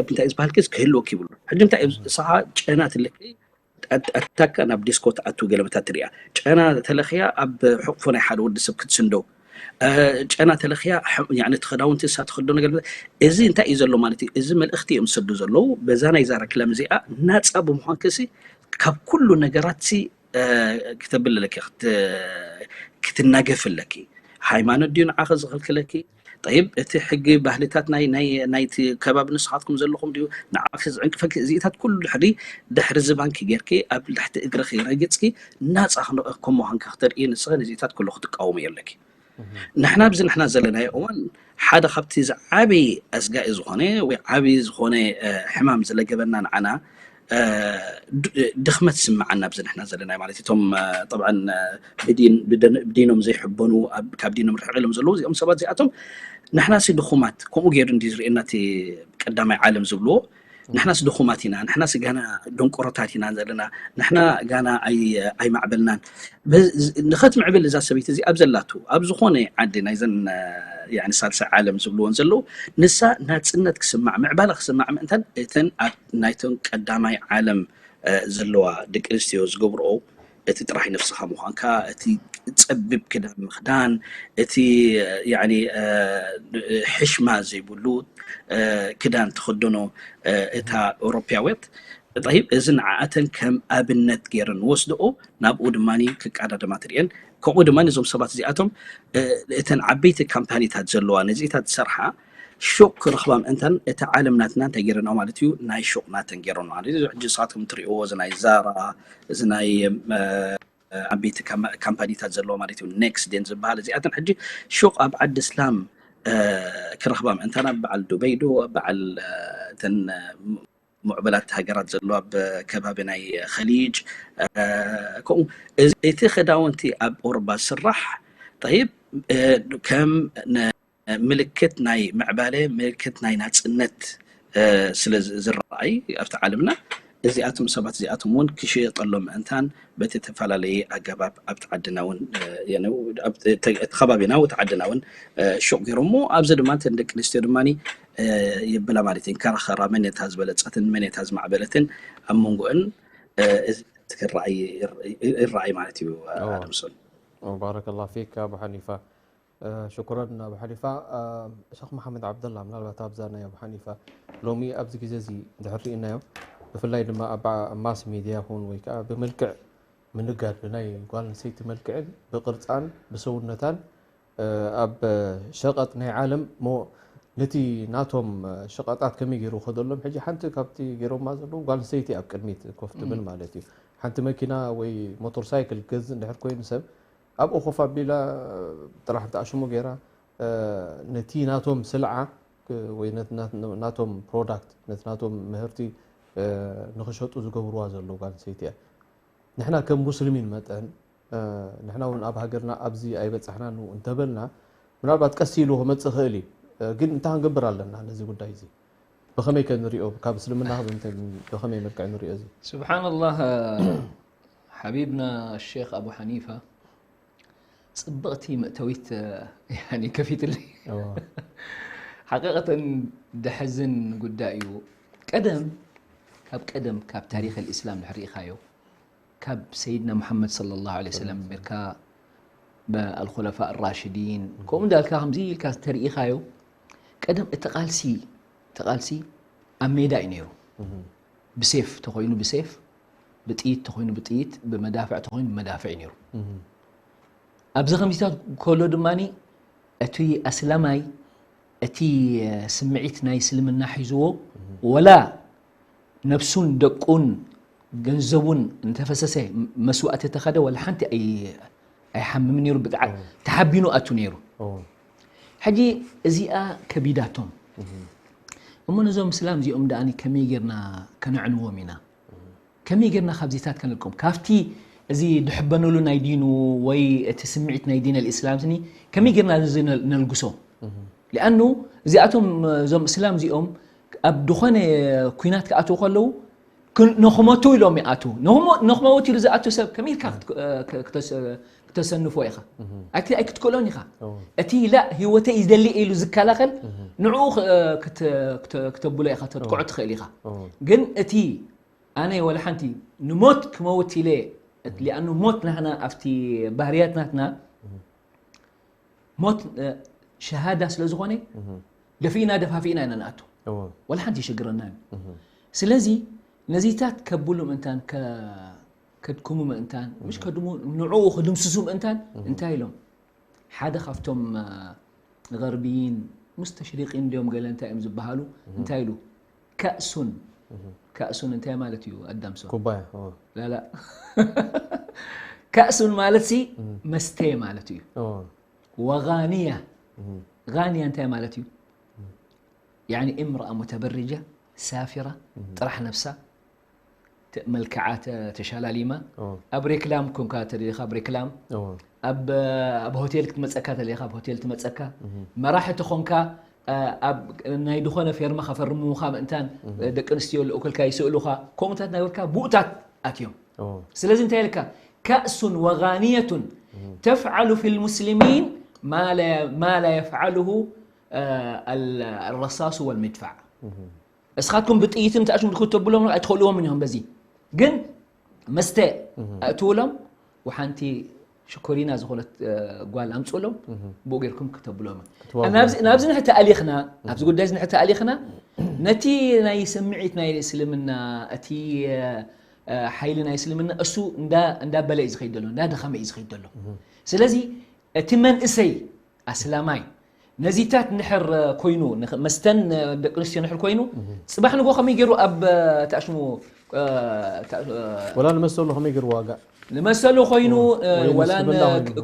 እንታይ ዝበሃል ኬስ ክህልወኪ ይብሉ። ሕጂ እንታይ ንስኻ ጨና ትልከይ ኣታካ ናብ ዲስኮ ትኣቱ ገለመታት ትሪኣ ጨና ተለኽያ ኣብ ሕቁፎ ናይ ሓደ ወዲ ሰብ ክትስንዶ ጨና ተለኽያ እቲ ክዳውንቲ እሳ ትኸዶ ነገር እዚ እንታይ እዩ ዘሎ ማለት እዩ። እዚ መልእኽቲ እዮም ዝሰዱ ዘለዉ። በዛ ናይ ዛራ ክለም እዚኣ ናፃ ብምዃን ክሲ ካብ ኩሉ ነገራት ሲ ክተብል ኣለኪ ክትናገፍ ኣለኪ። ሃይማኖት ድዩ ንዓኸ ዝኽልክለኪ? ጠይብ እቲ ሕጊ ባህልታት ናይ ናይ ናይቲ ከባቢ ንስኻትኩም ዘለኹም ድዩ ንዓኺ ዝዕንቅፈኪ? እዚኢታት ኩሉ ድሕሪ ድሕሪ ዝባንኪ ጌርኪ ኣብ ትሕቲ እግርኺ ረጊፅኪ ናፃ ከም ምዃንኪ ክተርኢ ንስኺ ነዚኢታት ኩሉ ክትቃወምዮ ኣለኪ። ንሕና ኣብዚ ንሕና ዘለናዮ እዋን ሓደ ካብቲ ዝዓበየ ኣስጋኢ ዝኾነ ወይ ዓብዪ ዝኾነ ሕማም ዝለገበና ንዓና ድኽመት ስምዓና ኣብዚ ንሕና ዘለና ማለት እቶም ጠብዓን ብዲኖም ዘይሕበኑ ካብ ዲኖም ርሕቕ ኢሎም ዘለዉ እዚኦም ሰባት እዚኣቶም ንሕናሲ ድኹማት ከምኡ ገይሩ እንዲ ዝርእየና እቲ ቀዳማይ ዓለም ዝብልዎ ንሕናስ ድኹማት ኢና ንሕናስ ጋና ደንቆሮታት ኢና ዘለና ንሕና ጋና ኣይማዕበልናን ንኸትምዕብል እዛ ሰበይቲ እዚ ኣብ ዘላቱ ኣብ ዝኾነ ዓዲ ናይዘን ሳልሳይ ዓለም ዝብልዎን ዘለዉ ንሳ ናፅነት ክስማዕ ምዕባለ ክስማዕ ምእንታን እተን ኣብ ናይቶም ቀዳማይ ዓለም ዘለዋ ደቂ ኣንስትዮ ዝገብርኦ እቲ ጥራሕ ነፍስኻ ምዃንካ እቲ ፀቢብ ክዳን ምኽዳን እቲ ሕሽማ ዘይብሉ ክዳን ትኽደኖ እታ ኤውሮፓያዊት ጠይብ እዚ ንዓኣተን ከም ኣብነት ገይረን ወስድኦ ናብኡ ድማ ክቃዳደማ ትርእየን ከምኡ ድማ እዞም ሰባት እዚኣቶም እተን ዓበይቲ ካምፓኒታት ዘለዋ ነዚታት ዝሰርሓ ሹቕ ክረኽባ ምእንታን እቲ ዓለም ናትና እንታይ ገይረንኦ ማለት እዩ ናይ ሹቕ ናተን ገይረን ማለት እዩ ሕጂ ንስኻትኩም ትሪእዎ እዚ ናይ ዛራ እዚ ናይ ዓበይቲ ካምፓኒታት ዘለዎ ማለት እዩ ኔክስት ዴን ዝበሃል እዚኣተን ሕጂ ሹቕ ኣብ ዓዲ እስላም ክረኽባ ምእንታን ኣብ በዓል ዱበይ ዶ በዓል እተን ምዕበላት ሃገራት ዘሎ ኣብ ከባቢ ናይ ኸሊጅ ከምኡ እቲ ክዳውንቲ ኣብ ኦሮባ ዝስራሕ ጠይብ ከም ምልክት ናይ ምዕባለ ምልክት ናይ ናፅነት ስለ ዝረኣይ ኣብቲ ዓለምና እዚኣቶም ሰባት እዚኣቶም እውን ክሽየጠሎም ምእንታን በቲ ተፈላለየ ኣገባብ ኣብቲ ዓድና እውን እቲ ከባቢና እቲ ዓድና እውን ሹቕ ገይሮሞ ኣብዚ ድማ እተን ደቂ ኣንስትዮ ድማ ይብላ ማለት እዩ ከራኸራ መን እታ ዝበለፀትን መን እታ ዝማዕበለትን ኣብ መንጎእን እዚ ክረኣይ ይረኣይ ማለት እዩ ኣድምሶን ባረከላ ፊክ ኣቡ ሓኒፋ ሽኩረን ኣቡ ሓኒፋ ሸክ መሓመድ ዓብደላ ምናልባት ኣብዛ ናይ ኣቡ ሓኒፋ ሎሚ ኣብዚ ግዜ እዚ እንድሕር ርኢናዮ ብፍላይ ድማ ኣብ ማስ ሚድያ ኹን ወይ ከዓ ብምልክዕ ምንጋድ ብናይ ጓል ኣንስተይቲ መልክዕን ብቅርፃን ብሰውነታን ኣብ ሸቀጥ ናይ ዓለም ሞ ነቲ ናቶም ሸቀጣት ከመይ ገይሩ ከደሎም ሕጂ ሓንቲ ካብቲ ገይሮማ ዘለዉ ጓል ኣንስተይቲ ኣብ ቅድሚት ኮፍ ትብል ማለት እዩ ሓንቲ መኪና ወይ ሞተር ሳይክል ገዝ እንድሕር ኮይኑ ሰብ ኣብኡ ኮፍ ኣቢላ ጥራሕ እንተኣሽሙ ገይራ ነቲ ናቶም ስልዓ ወይ ናቶም ፕሮዳክት ነቲ ናቶም ምህርቲ ንክሸጡ ዝገብርዋ ዘለዉ ጓል ኣንስተይቲ እያ ንሕና ከም ሙስሊሚን መጠን ንሕና እውን ኣብ ሃገርና ኣብዚ ኣይበፃሕናን እንተበልና ምናልባት ቀስ ኢሉ ክመጽእ ይኽእል እዩ። እ፣ ግን እንታይ ክንገብር ኣለና ነዚ ጉዳይ እዚ? ብኸመይ ከ ንሪኦ? ካብ እስልምና ብኸመይ መልክዕ ንሪኦ እዚ? ስብሓንላህ፣ ሓቢብና ሼክ ኣቡ ሓኒፋ ጽብቕቲ መእተዊት፣ ያኒ፣ ከፊትለይ። ሓቂቐተን ደሕዝን ጉዳይ እዩ። ቀደም፣ ካብ ቀደም፣ ካብ ታሪኽ ልእስላም ድሕር ርኢኻዮ፣ ካብ ሰይድና ሙሓመድ ሰለላሁ ዐለይሂ ወሰለም ጀሚርካ፣ ብኣልኹለፋ ራሽዲን፣ ከምኡ እንዳልካ ከምዚ ኢልካ ተርኢኻዮ፣ ቀደም እቲ ቃልሲ፣ እቲ ቃልሲ ኣብ ሜዳ እዩ ነይሩ። ብሴፍ ተኾይኑ ብሴፍ፣ ብጥይት ተኾይኑ ብጥይት፣ ብመዳፍዕ ተኾይኑ ብመዳፍዕ እዩ ነይሩ። ኣብዚ ከምዚታት ከሎ ድማ እቲ ኣስላማይ እቲ ስምዒት ናይ እስልምና ሒዝዎ ወላ ነብሱን ደቁን ገንዘቡን እንተፈሰሰ መስዋእቲ ተኸደ ወላ ሓንቲ ኣይ-፣ ኣይሓምም ነይሩ። ብጣዕ ተሓቢኑ ኣቱ ነይሩ። ሕጂ እዚኣ ከቢዳቶም እሞ ነዞም እስላም እዚኦም ደኣኒ ከመይ ጌርና ከነዕንዎም ኢና? ከመይ ጌርና ካብዚታት ከነልቆም? ካብቲ እዚ ድሕበኑሉ ናይ ዲኑ ወይ እቲ ስምዒት ናይ ዲን ኣልእስላም ስኒ ከመይ ጌርና እዚ ነል-፣ ነልግሶ? ሊኣኑ እዚኣቶም እዞም እስላም እዚኦም ኣብ ድኾነ ኩናት ክኣትዉ ከለዉ ክን-፣ ንኽመቱ ኢሎም ይኣትዉ። ንኽሞ-፣ ንኽመውት ኢሉ ዝኣቱ ሰብ ከመይ ኢልካ ክት-፣ ክተ-፣ ክተሰንፎ ኢኻ? ኣይክ-፣ ኣይክትክእሎን ኢኻ። እቲ ላእ ህይወተይ እዩ ዝደሊ ኢሉ ዝከላኸል ንዕኡ ክ-፣ ክተ-፣ ክተ-፣ ክተብሎ ኢኻ፣ ተጥቅዖ ትኽእል ኢኻ። ግን እቲ ኣነ ወላ ሓንቲ ንሞት ክመውት ኢለ፣ ሊኣኑ ሞት ናህና ኣብቲ ባህርያት ናትና ሞት፣ እ፣ ሸሃዳ ስለ ዝኾነ ደፊእና ደፋፊእና ኢና ንኣቱ። ወላ ሓንቲ ይሽግረና እዩ። ስለዚ ነዚታት ከብሉ ምእንታን፣ ከ-፣ ከድክሙ ምእንታን፣ ምሽ ከድሙ ንዕኡ ክድምስሱ ምእንታን እንታይ ኢሎም? ሓደ ካብቶም፣ እ፣ غربيين مستشرقين ድዮም ገለ እንታይ እዮም ዝበሃሉ? እንታይ ኢሉ? ከእሱን። ከእሱን እንታይ ማለት እዩ ኣዳምሶ? ኩባያ። ላላ። ከእሱን ማለት ሲ መስተ ማለት እዩ። ወጋንያ። ጋንያ እንታይ ማለት እዩ? ያኒ እምረኣ ሙተበርጃ ሳፊራ ጥራሕ ነብሳ ተ-፣ መልክዓ ተ-፣ ተሻላሊማ ኣብ ሬክላም ኮንካ ተደሊኻ ኣብ ሬክላም ኣብ፣ ኣብ ሆቴል ክትመጸካ ተደሊኻ ኣብ ሆቴል ትመጸካ መራሒ ተኾንካ ኣብ ናይ ዝኾነ ፌርማ ከፈርሙኻ ምእንታን ደቂ ኣንስትዮ ልእኩልካ ይስእሉኻ ከምኡታት ናበልካ ብኡታት ኣትዮም ስለዚ እንታይ ኢልካ كأس وغانية تفعل في المسلمين ما لا ما لا يفعله الرصاص والمدفع እስኻትኩም ብጥይትን ተኣሽሙ ክትብሎም ኣይትኽእልዎም ኢኹም በዚ ግን መስተ ኣእትውሎም ወሓንቲ ሽኮሪና ዝኾነት ጓል ኣምፅእሎም ብኡ ጌርኩም ክተብሎም ናብዚ ንሕቲ ኣሊኽና ኣብዚ ጉዳይ እዚ ንሕቲ ኣሊኽና ነቲ ናይ ስምዒት ናይ እስልምና እቲ ሓይሊ ናይ እስልምና እሱ እንዳበለ እዩ ዝኸይድ ዘሎ እንዳደኸመ እዩ ዝኸይድ ዘሎ ስለዚ እቲ መንእሰይ ኣስላማይ ነዚታት ንሕር ኮይኑ መስተን ደቂ ኣንስትዮ ንሕር ኮይኑ ፅባሕ ንጎ ከመይ ገይሩ ኣብ ተኣሽሙ ወላ ንመሰሉ ከመይ ገይሩ ዋጋ ንመሰሉ ኮይኑ ወላ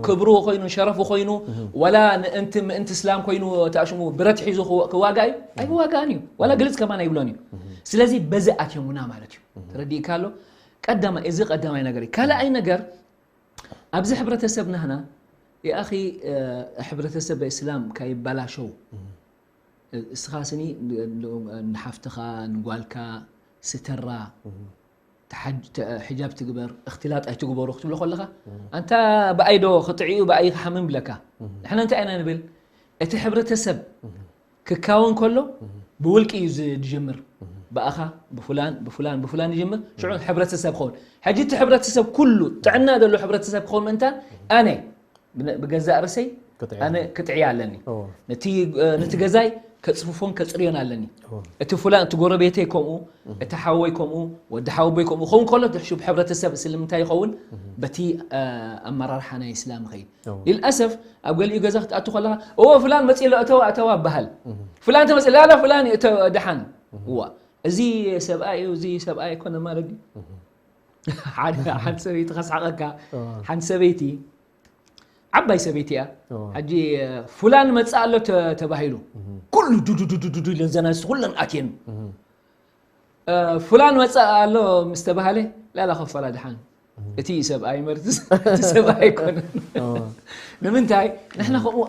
ክብሩ ኮይኑ ሸረፉ ኮይኑ ወላ ንእንቲ ምእንቲ እስላም ኮይኑ ተኣሽሙ ብረት ሒዙ ክዋጋ እዩ ኣይዋጋን እዩ ወላ ግልፅ ከማን ኣይብሎን እዩ ስለዚ በዚ ኣትዮሙና ማለት እዩ ተረዲእካ ኣሎ ቀዳማይ እዚ ቀዳማይ ነገር እዩ ካልኣይ ነገር ኣብዚ ሕብረተሰብ ናህና የኣኺ ሕብረተሰብ እስላም ካይባላሸው እስኻ ስኒ ንሓፍትኻ ንጓልካ ስተራ ሕጃብ ትግበር እክትላጥ ኣይትግበሩ ክትብሎ ከለኻ ኣንታ ብኣይ ዶ ክጥዕዩ ብኣይ ክሓምም ብለካ ንሕና እንታይ ኢና ንብል እቲ ሕብረተሰብ ክካወን ከሎ ብውልቂ እዩ ዝጅምር ብኣኻ ብፍላን ብፍላን ብፍላን ይጅምር ሽዑ ሕብረተሰብ ኸውን ሕጂ እቲ ሕብረተሰብ ኩሉ ጥዕና ዘሎ ሕብረተሰብ ክኸውን ምእንታን ኣነ ብገዛእ ርእሰይ ኣነ ክጥዕያ ኣለኒ ነቲ ገዛይ ከፅፍፎን ከፅርዮን ኣለኒ እቲ ፍላን እቲ ጎረቤተይ ከምኡ እቲ ሓወይ ከምኡ ወዲ ሓወቦይ ከምኡ ኸውን ከሎ ትሕሹ ብሕብረተሰብ ስለምንታይ ይኸውን በቲ ኣመራርሓ ናይ እስላም ይኸይድ للأسف ኣብ ገሊኡ ገዛ ክትኣቱ ከለኻ እዎ ፍላን መፂ ኣሎ እተዋ እተዋ በሃል ፍላን ተመፂ ላላ ፍላን እዩ እተ ደሓን እዋ እዚ ሰብኣይ እዩ እዚ ሰብኣይ ኣይኮነ ማለት ድዩ ሓደ ሓንቲ ሰበይቲ ከስሓቐካ ሓንቲ ሰበይቲ ዓባይ ሰበይቲ እያ ሕጂ ፍላን መፃ ኣሎ ተባሂሉ ኩሉ ዱዱዱዱዱ ኢለን ዘናንስቲ ኩለን ኣትየን ፍላን መፃ ኣሎ ምስ ተባሃለ ላላ ከፈላ ድሓን እቲ ሰብኣይ መርትስ እቲ ሰብኣይ ኣይኮነን። ንምንታይ ንሕና ከምኡ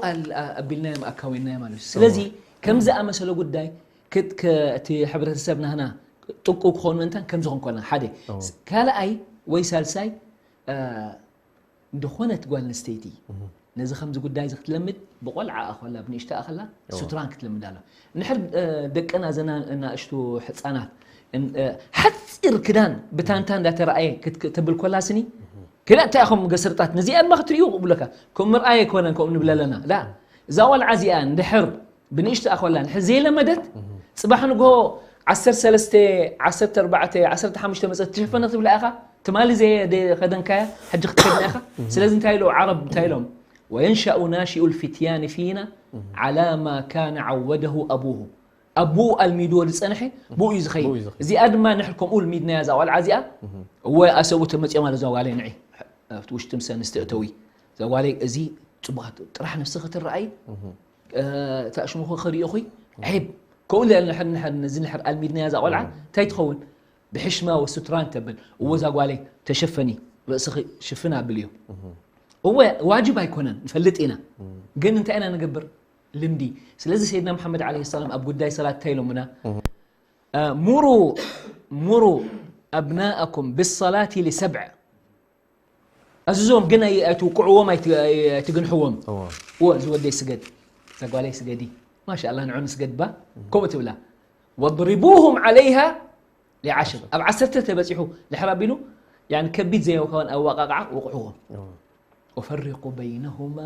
ኣቢልናዮም ኣካዊናዮ ማለት እዩ። ስለዚ ከም ዝኣመሰለ ጉዳይ እቲ ሕብረተሰብ ናህና ጥቁ ክኾኑ እንታን ከም ዝኾን ኮና ሓደ ካልኣይ ወይ ሳልሳይ ዝኾነት ጓል ኣንስተይቲ ነዚ ከምዚ ጉዳይ እዚ ክትለምድ ብቆልዓ ኣኸላ ብንእሽታ ኣኸላ ሱትራን ክትለምድ ኣላ። ንሕር ደቅና ዘና እናእሽቱ ሕፃናት ሓፂር ክዳን ብታንታ እንዳተረኣየ ክትብል ኮላ ስኒ ክላ እንታይ ኢኹም ገስርጣት ነዚኣ ድማ ክትርእዩ ብለካ ከም ምርኣየ ኣይኮነን ከምኡ ንብለለና ላ እዛ ቆልዓ እዚኣ እንድሕር ብንእሽቶ ኣኾላ ንሕር ዘይለመደት ጽባሕ ንግሆ ዓሰርተ ሰለስተ ዓሰርተ ኣርባዕተ ዓሰርተ ሓሙሽተ መጸት ትሸፈነ ክትብላ ኢኻ ትማሊ ዘየደ ከደንካያ ሕጂ ክትከድና ኢኻ ስለዚ እንታይ ኢሉ ዓረብ እንታይ ኢሎም وينشأ ناشئ الفتيان فينا على ما كان عوده أبوه ኣቦኡ ኣልሚድዎ ዝጸንሐ ብኡ እዩ ዝኸይድ እዚኣ ድማ ንሕር ከምኡ ልሚድናያ እዛ ቆልዓ እዚኣ እወ ኣሰብኡ ተመጺኦም ኣሎ እዛ ጓለይ ንዒ ኣብቲ ውሽጢ ምስ ኣንስቲ እተዊ እዛ ጓለይ እዚ ጽቡቓት ጥራሕ ነብስኺ ትረኣይ እታ ሽሙኺ ክሪእኹ ዔብ ከምኡ ኢለ ንሕር ንሕር ነዚ ንሕር ኣልሚድናያ እዛ ቆልዓ እንታይ ትኸውን ብሕሽማ ወስቱራን ተብል እወ እዛ ጓለይ ተሸፈኒ ርእስኺ ሽፍን ኣብልዮ እወ ዋጅብ ኣይኮነን ንፈልጥ ኢና ግን እንታይ ኢና ንገብር ልምዲ ስለዚ ሰይድና መሓመድ ዓለይሂ ሰላም ኣብ ጉዳይ ሰላት እንታይ ኢሎምና ሙሩ ሙሩ ኣብናእኩም ብሰላቲ ሊሰብዕ ኣዝዞም ግን ኣይትውቅዕዎም ኣይትግንሕዎም እወ እዚ ወደይ ስገድ እዛ ጓለይ ስገዲ ማሻ ኣላ ንዑ ንስገድ ባ ከምኡ ትብላ ወضሪቡሁም ዓለይሃ ሊዓሽር ኣብ ዓሰርተ ተበፂሑ ድሕር ኣቢሉ ከቢድ ዘይኮን ኣወቃቅዓ ውቅዕዎም ወፈሪቁ በይነሁማ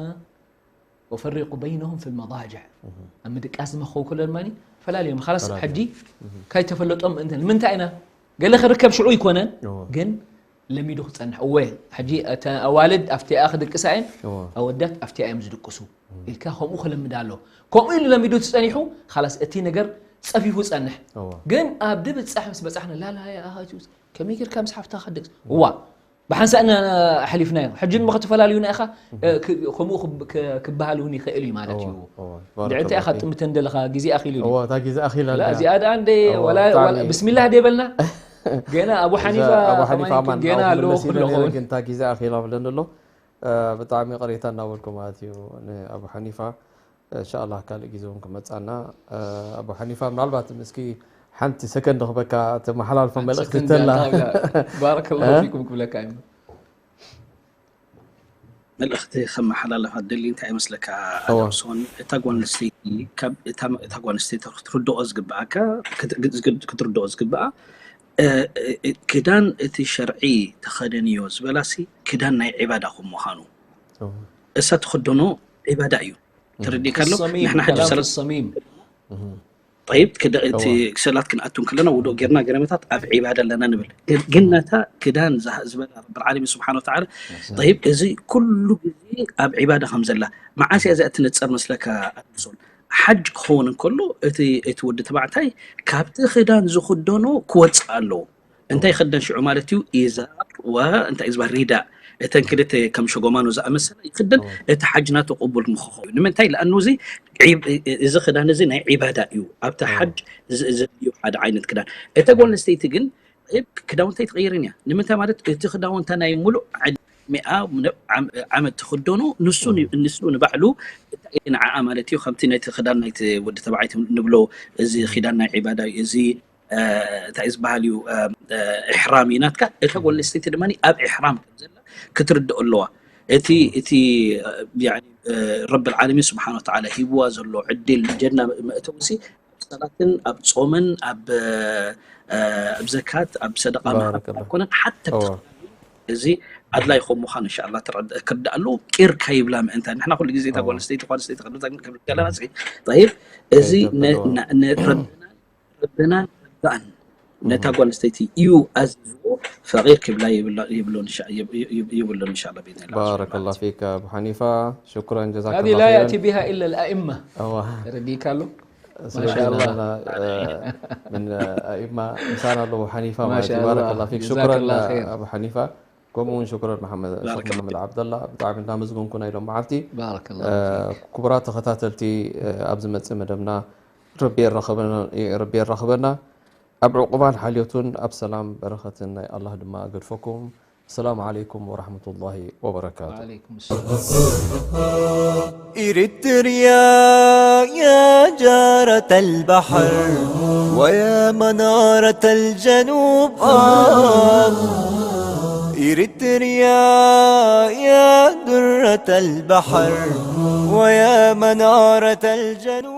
ወፈሪቁ በይነሁም ፊ ልመዳጅዕ ኣብ ምድቃስ ዝመኸው ከሎ ድማ ፈላልዮም ካላስ ሕጂ ካይተፈለጦም ምእንተ ንምንታይ ኢና ገለ ክርከብ ሽዑ ይኮነን ግን ለሚዱ ክጸንሕ እወ ሕጂ ኣዋልድ ኣብቲኣ ክድቅሳ እየን ኣወዳት ኣብቲኣ እዮም ዝድቅሱ ኢልካ ከምኡ ክለምድ ኣሎ ከምኡ ኢሉ ለሚዱ ትጸኒሑ ካላስ እቲ ነገር ጸፊፉ ጸንሕ ግን ኣብ ድብጻሕ ምስ በጻሕና ላላ ከመይ ጌርካ ምስ ሓፍታ ክድቅስ እዋ ብሓንሳእ ኢና ኣሕሊፍናዮ። ሕጂ እሞ ከተፈላልዩና ኢኻ ከምኡ ክበሃል እውን ይኽእል እዩ ማለት እዩ። ድዕቲ ኢኻ ትጥምተን ዘለኻ ግዜ ኣኺሉ እዩ። እዋ እታ ግዜ ኣኺላ እዚኣ ደኣ እንደ ብስሚላህ ደበልና ገና ኣቡ ሓኒፋ ገና ኣለዎ ክብሎ ኸውን። ግን እታ ግዜ ኣኺላ ብለኒ ኣሎ። ብጣዕሚ ይቕሬታ እናበልኩ ማለት እዩ ንኣቡ ሓኒፋ። እንሻኣላህ ካልእ ግዜ እውን ክመፃና ኣቡ ሓኒፋ ምናልባት እስኪ ሓንቲ ሰከንድ ክበካ ተመሓላልፎ መልእክቲ ተላ ባረከላሁ ፊኩም ክብለካ እዩ መልእክቲ ከመሓላለፍ ኣደሊ እንታይ ይመስለካ ኣደምሶን እታ ጓል ኣንስተይቲ ካብ እታ ጓል ኣንስተይቲ ክትርድኦ ዝግብኣካ ክትርድኦ ዝግብኣ ክዳን እቲ ሸርዒ ተኸደንዮ ዝበላሲ ክዳን ናይ ዒባዳ ከም ምዃኑ እሳ ትኽደኖ ዒባዳ እዩ ተረዲእካ ኣሎ ንሕና ሕጂ ሰላት ሰሚም ጠይብ እቲ ሰላት ክንኣቱ ከለና ውዱእ ጌርና ገረመታት ኣብ ዒባዳ ኣለና ንብል ግን ነታ ክዳን ዝበላ ረብል ዓለሚን ስብሓን ወተዓላ ጠይብ እዚ ኩሉ ግዜ ኣብ ዒባዳ ከም ዘላ መዓስ እያ እዚኣ ትነፀር መስለካ ኣድሶን ሓጅ ክኸውን እንከሎ እቲ እቲ ወዲ ተባዕታይ ካብቲ ክዳን ዝኽደኖ ክወፅእ ኣለዎ እንታይ ይኸደን ሽዑ ማለት እዩ ኢዛር ወ እንታይ ዝበሃል ሪዳ እተን ክልተ ከም ሸጎማኖ ዝኣመሰለ ይኽደን እቲ ሓጅ ናቱ ቅቡል ንክኸውን ንምንታይ ለኣኑ እዚ እዚ ክዳን እዚ ናይ ዒባዳ እዩ ኣብቲ ሓጅ ዘድልዩ ሓደ ዓይነት ክዳን እተ ጓል ኣንስተይቲ ግን ክዳውንታ ኣይትቐይርን እያ ንምንታይ ማለት እቲ ክዳውንታ ናይ ሙሉእ ዕድሚኣ ዓመት ትኽደኖ ንሱ ንሱ ንባዕሉ ንዓኣ ማለት እዩ ከምቲ ናይቲ ክዳን ናይቲ ወዲ ተባዕይቲ ንብሎ እዚ ኪዳን ናይ ዒባዳ እዩ እዚ እንታይ እዩ ዝበሃል እዩ ኢሕራም እዩ ናትካ እታ ጓል ኣንስተይቲ ድማ ኣብ ኢሕራም ከም ዘላ ክትርድኦ ኣለዋ እቲ እቲ ረቢ ዓለሚን ስብሓን ወተዓላ ሂብዋ ዘሎ ዕድል ጀና መእተውሲ ኣብ ሰላትን ኣብ ፆምን ኣብ ኣብ ዘካት ኣብ ሰደቃ ምሃብ ኣይኮነን ሓተ እዚ ኣድላይ ከም ምዃኑ እንሻላ ክርዳእ ኣለዎ ቂር ከይብላ ምእንታ ንሕና ኩሉ ግዜ እታ ጓል ኣንስተይቲ ጓል ኣንስተይቲ ክርዳእ ከለና ጠይብ እዚ ረብናን ረብኣን ነታ ጓል ኣንስተይቲ እዩ ኣዚዝዎ ፈቂር ክብላ ይብሎን እንሻላ ብኢዝኒላ ባረከላ ፊክ ኣቡ ሓኒፋ ሽኩረን ጀዛከላ ኸይረን ቢሃ ኢለ ልኣእማ ረዲካ ኣሎ ማሻላ ምን ኣእማ ምሳና ኣለዉ ሓኒፋ ማለት እዩ ባረከላ ፊክ ሽኩረን ኣቡ ሓኒፋ ከምኡ እውን ሽኩረን መሓመድ ሸክ መሓመድ ዓብደላ ብጣዕሚ እናመስገንኩ ናይ ሎም መዓልቲ ክቡራት ተኸታተልቲ ኣብ ዝመፅእ መደብና ረቢ የራኽበና ኣብ ዕቁባን ሓልዮቱን ኣብ ሰላም በረኸትን ናይ ኣላህ ድማ ኣገድፈኩም السلام عليكم ورحمة الله وبركاته. وعليكم السلام. إريتريا يا جارة البحر ويا منارة الجنوب، آه. إريتريا يا درة البحر ويا منارة الجنوب.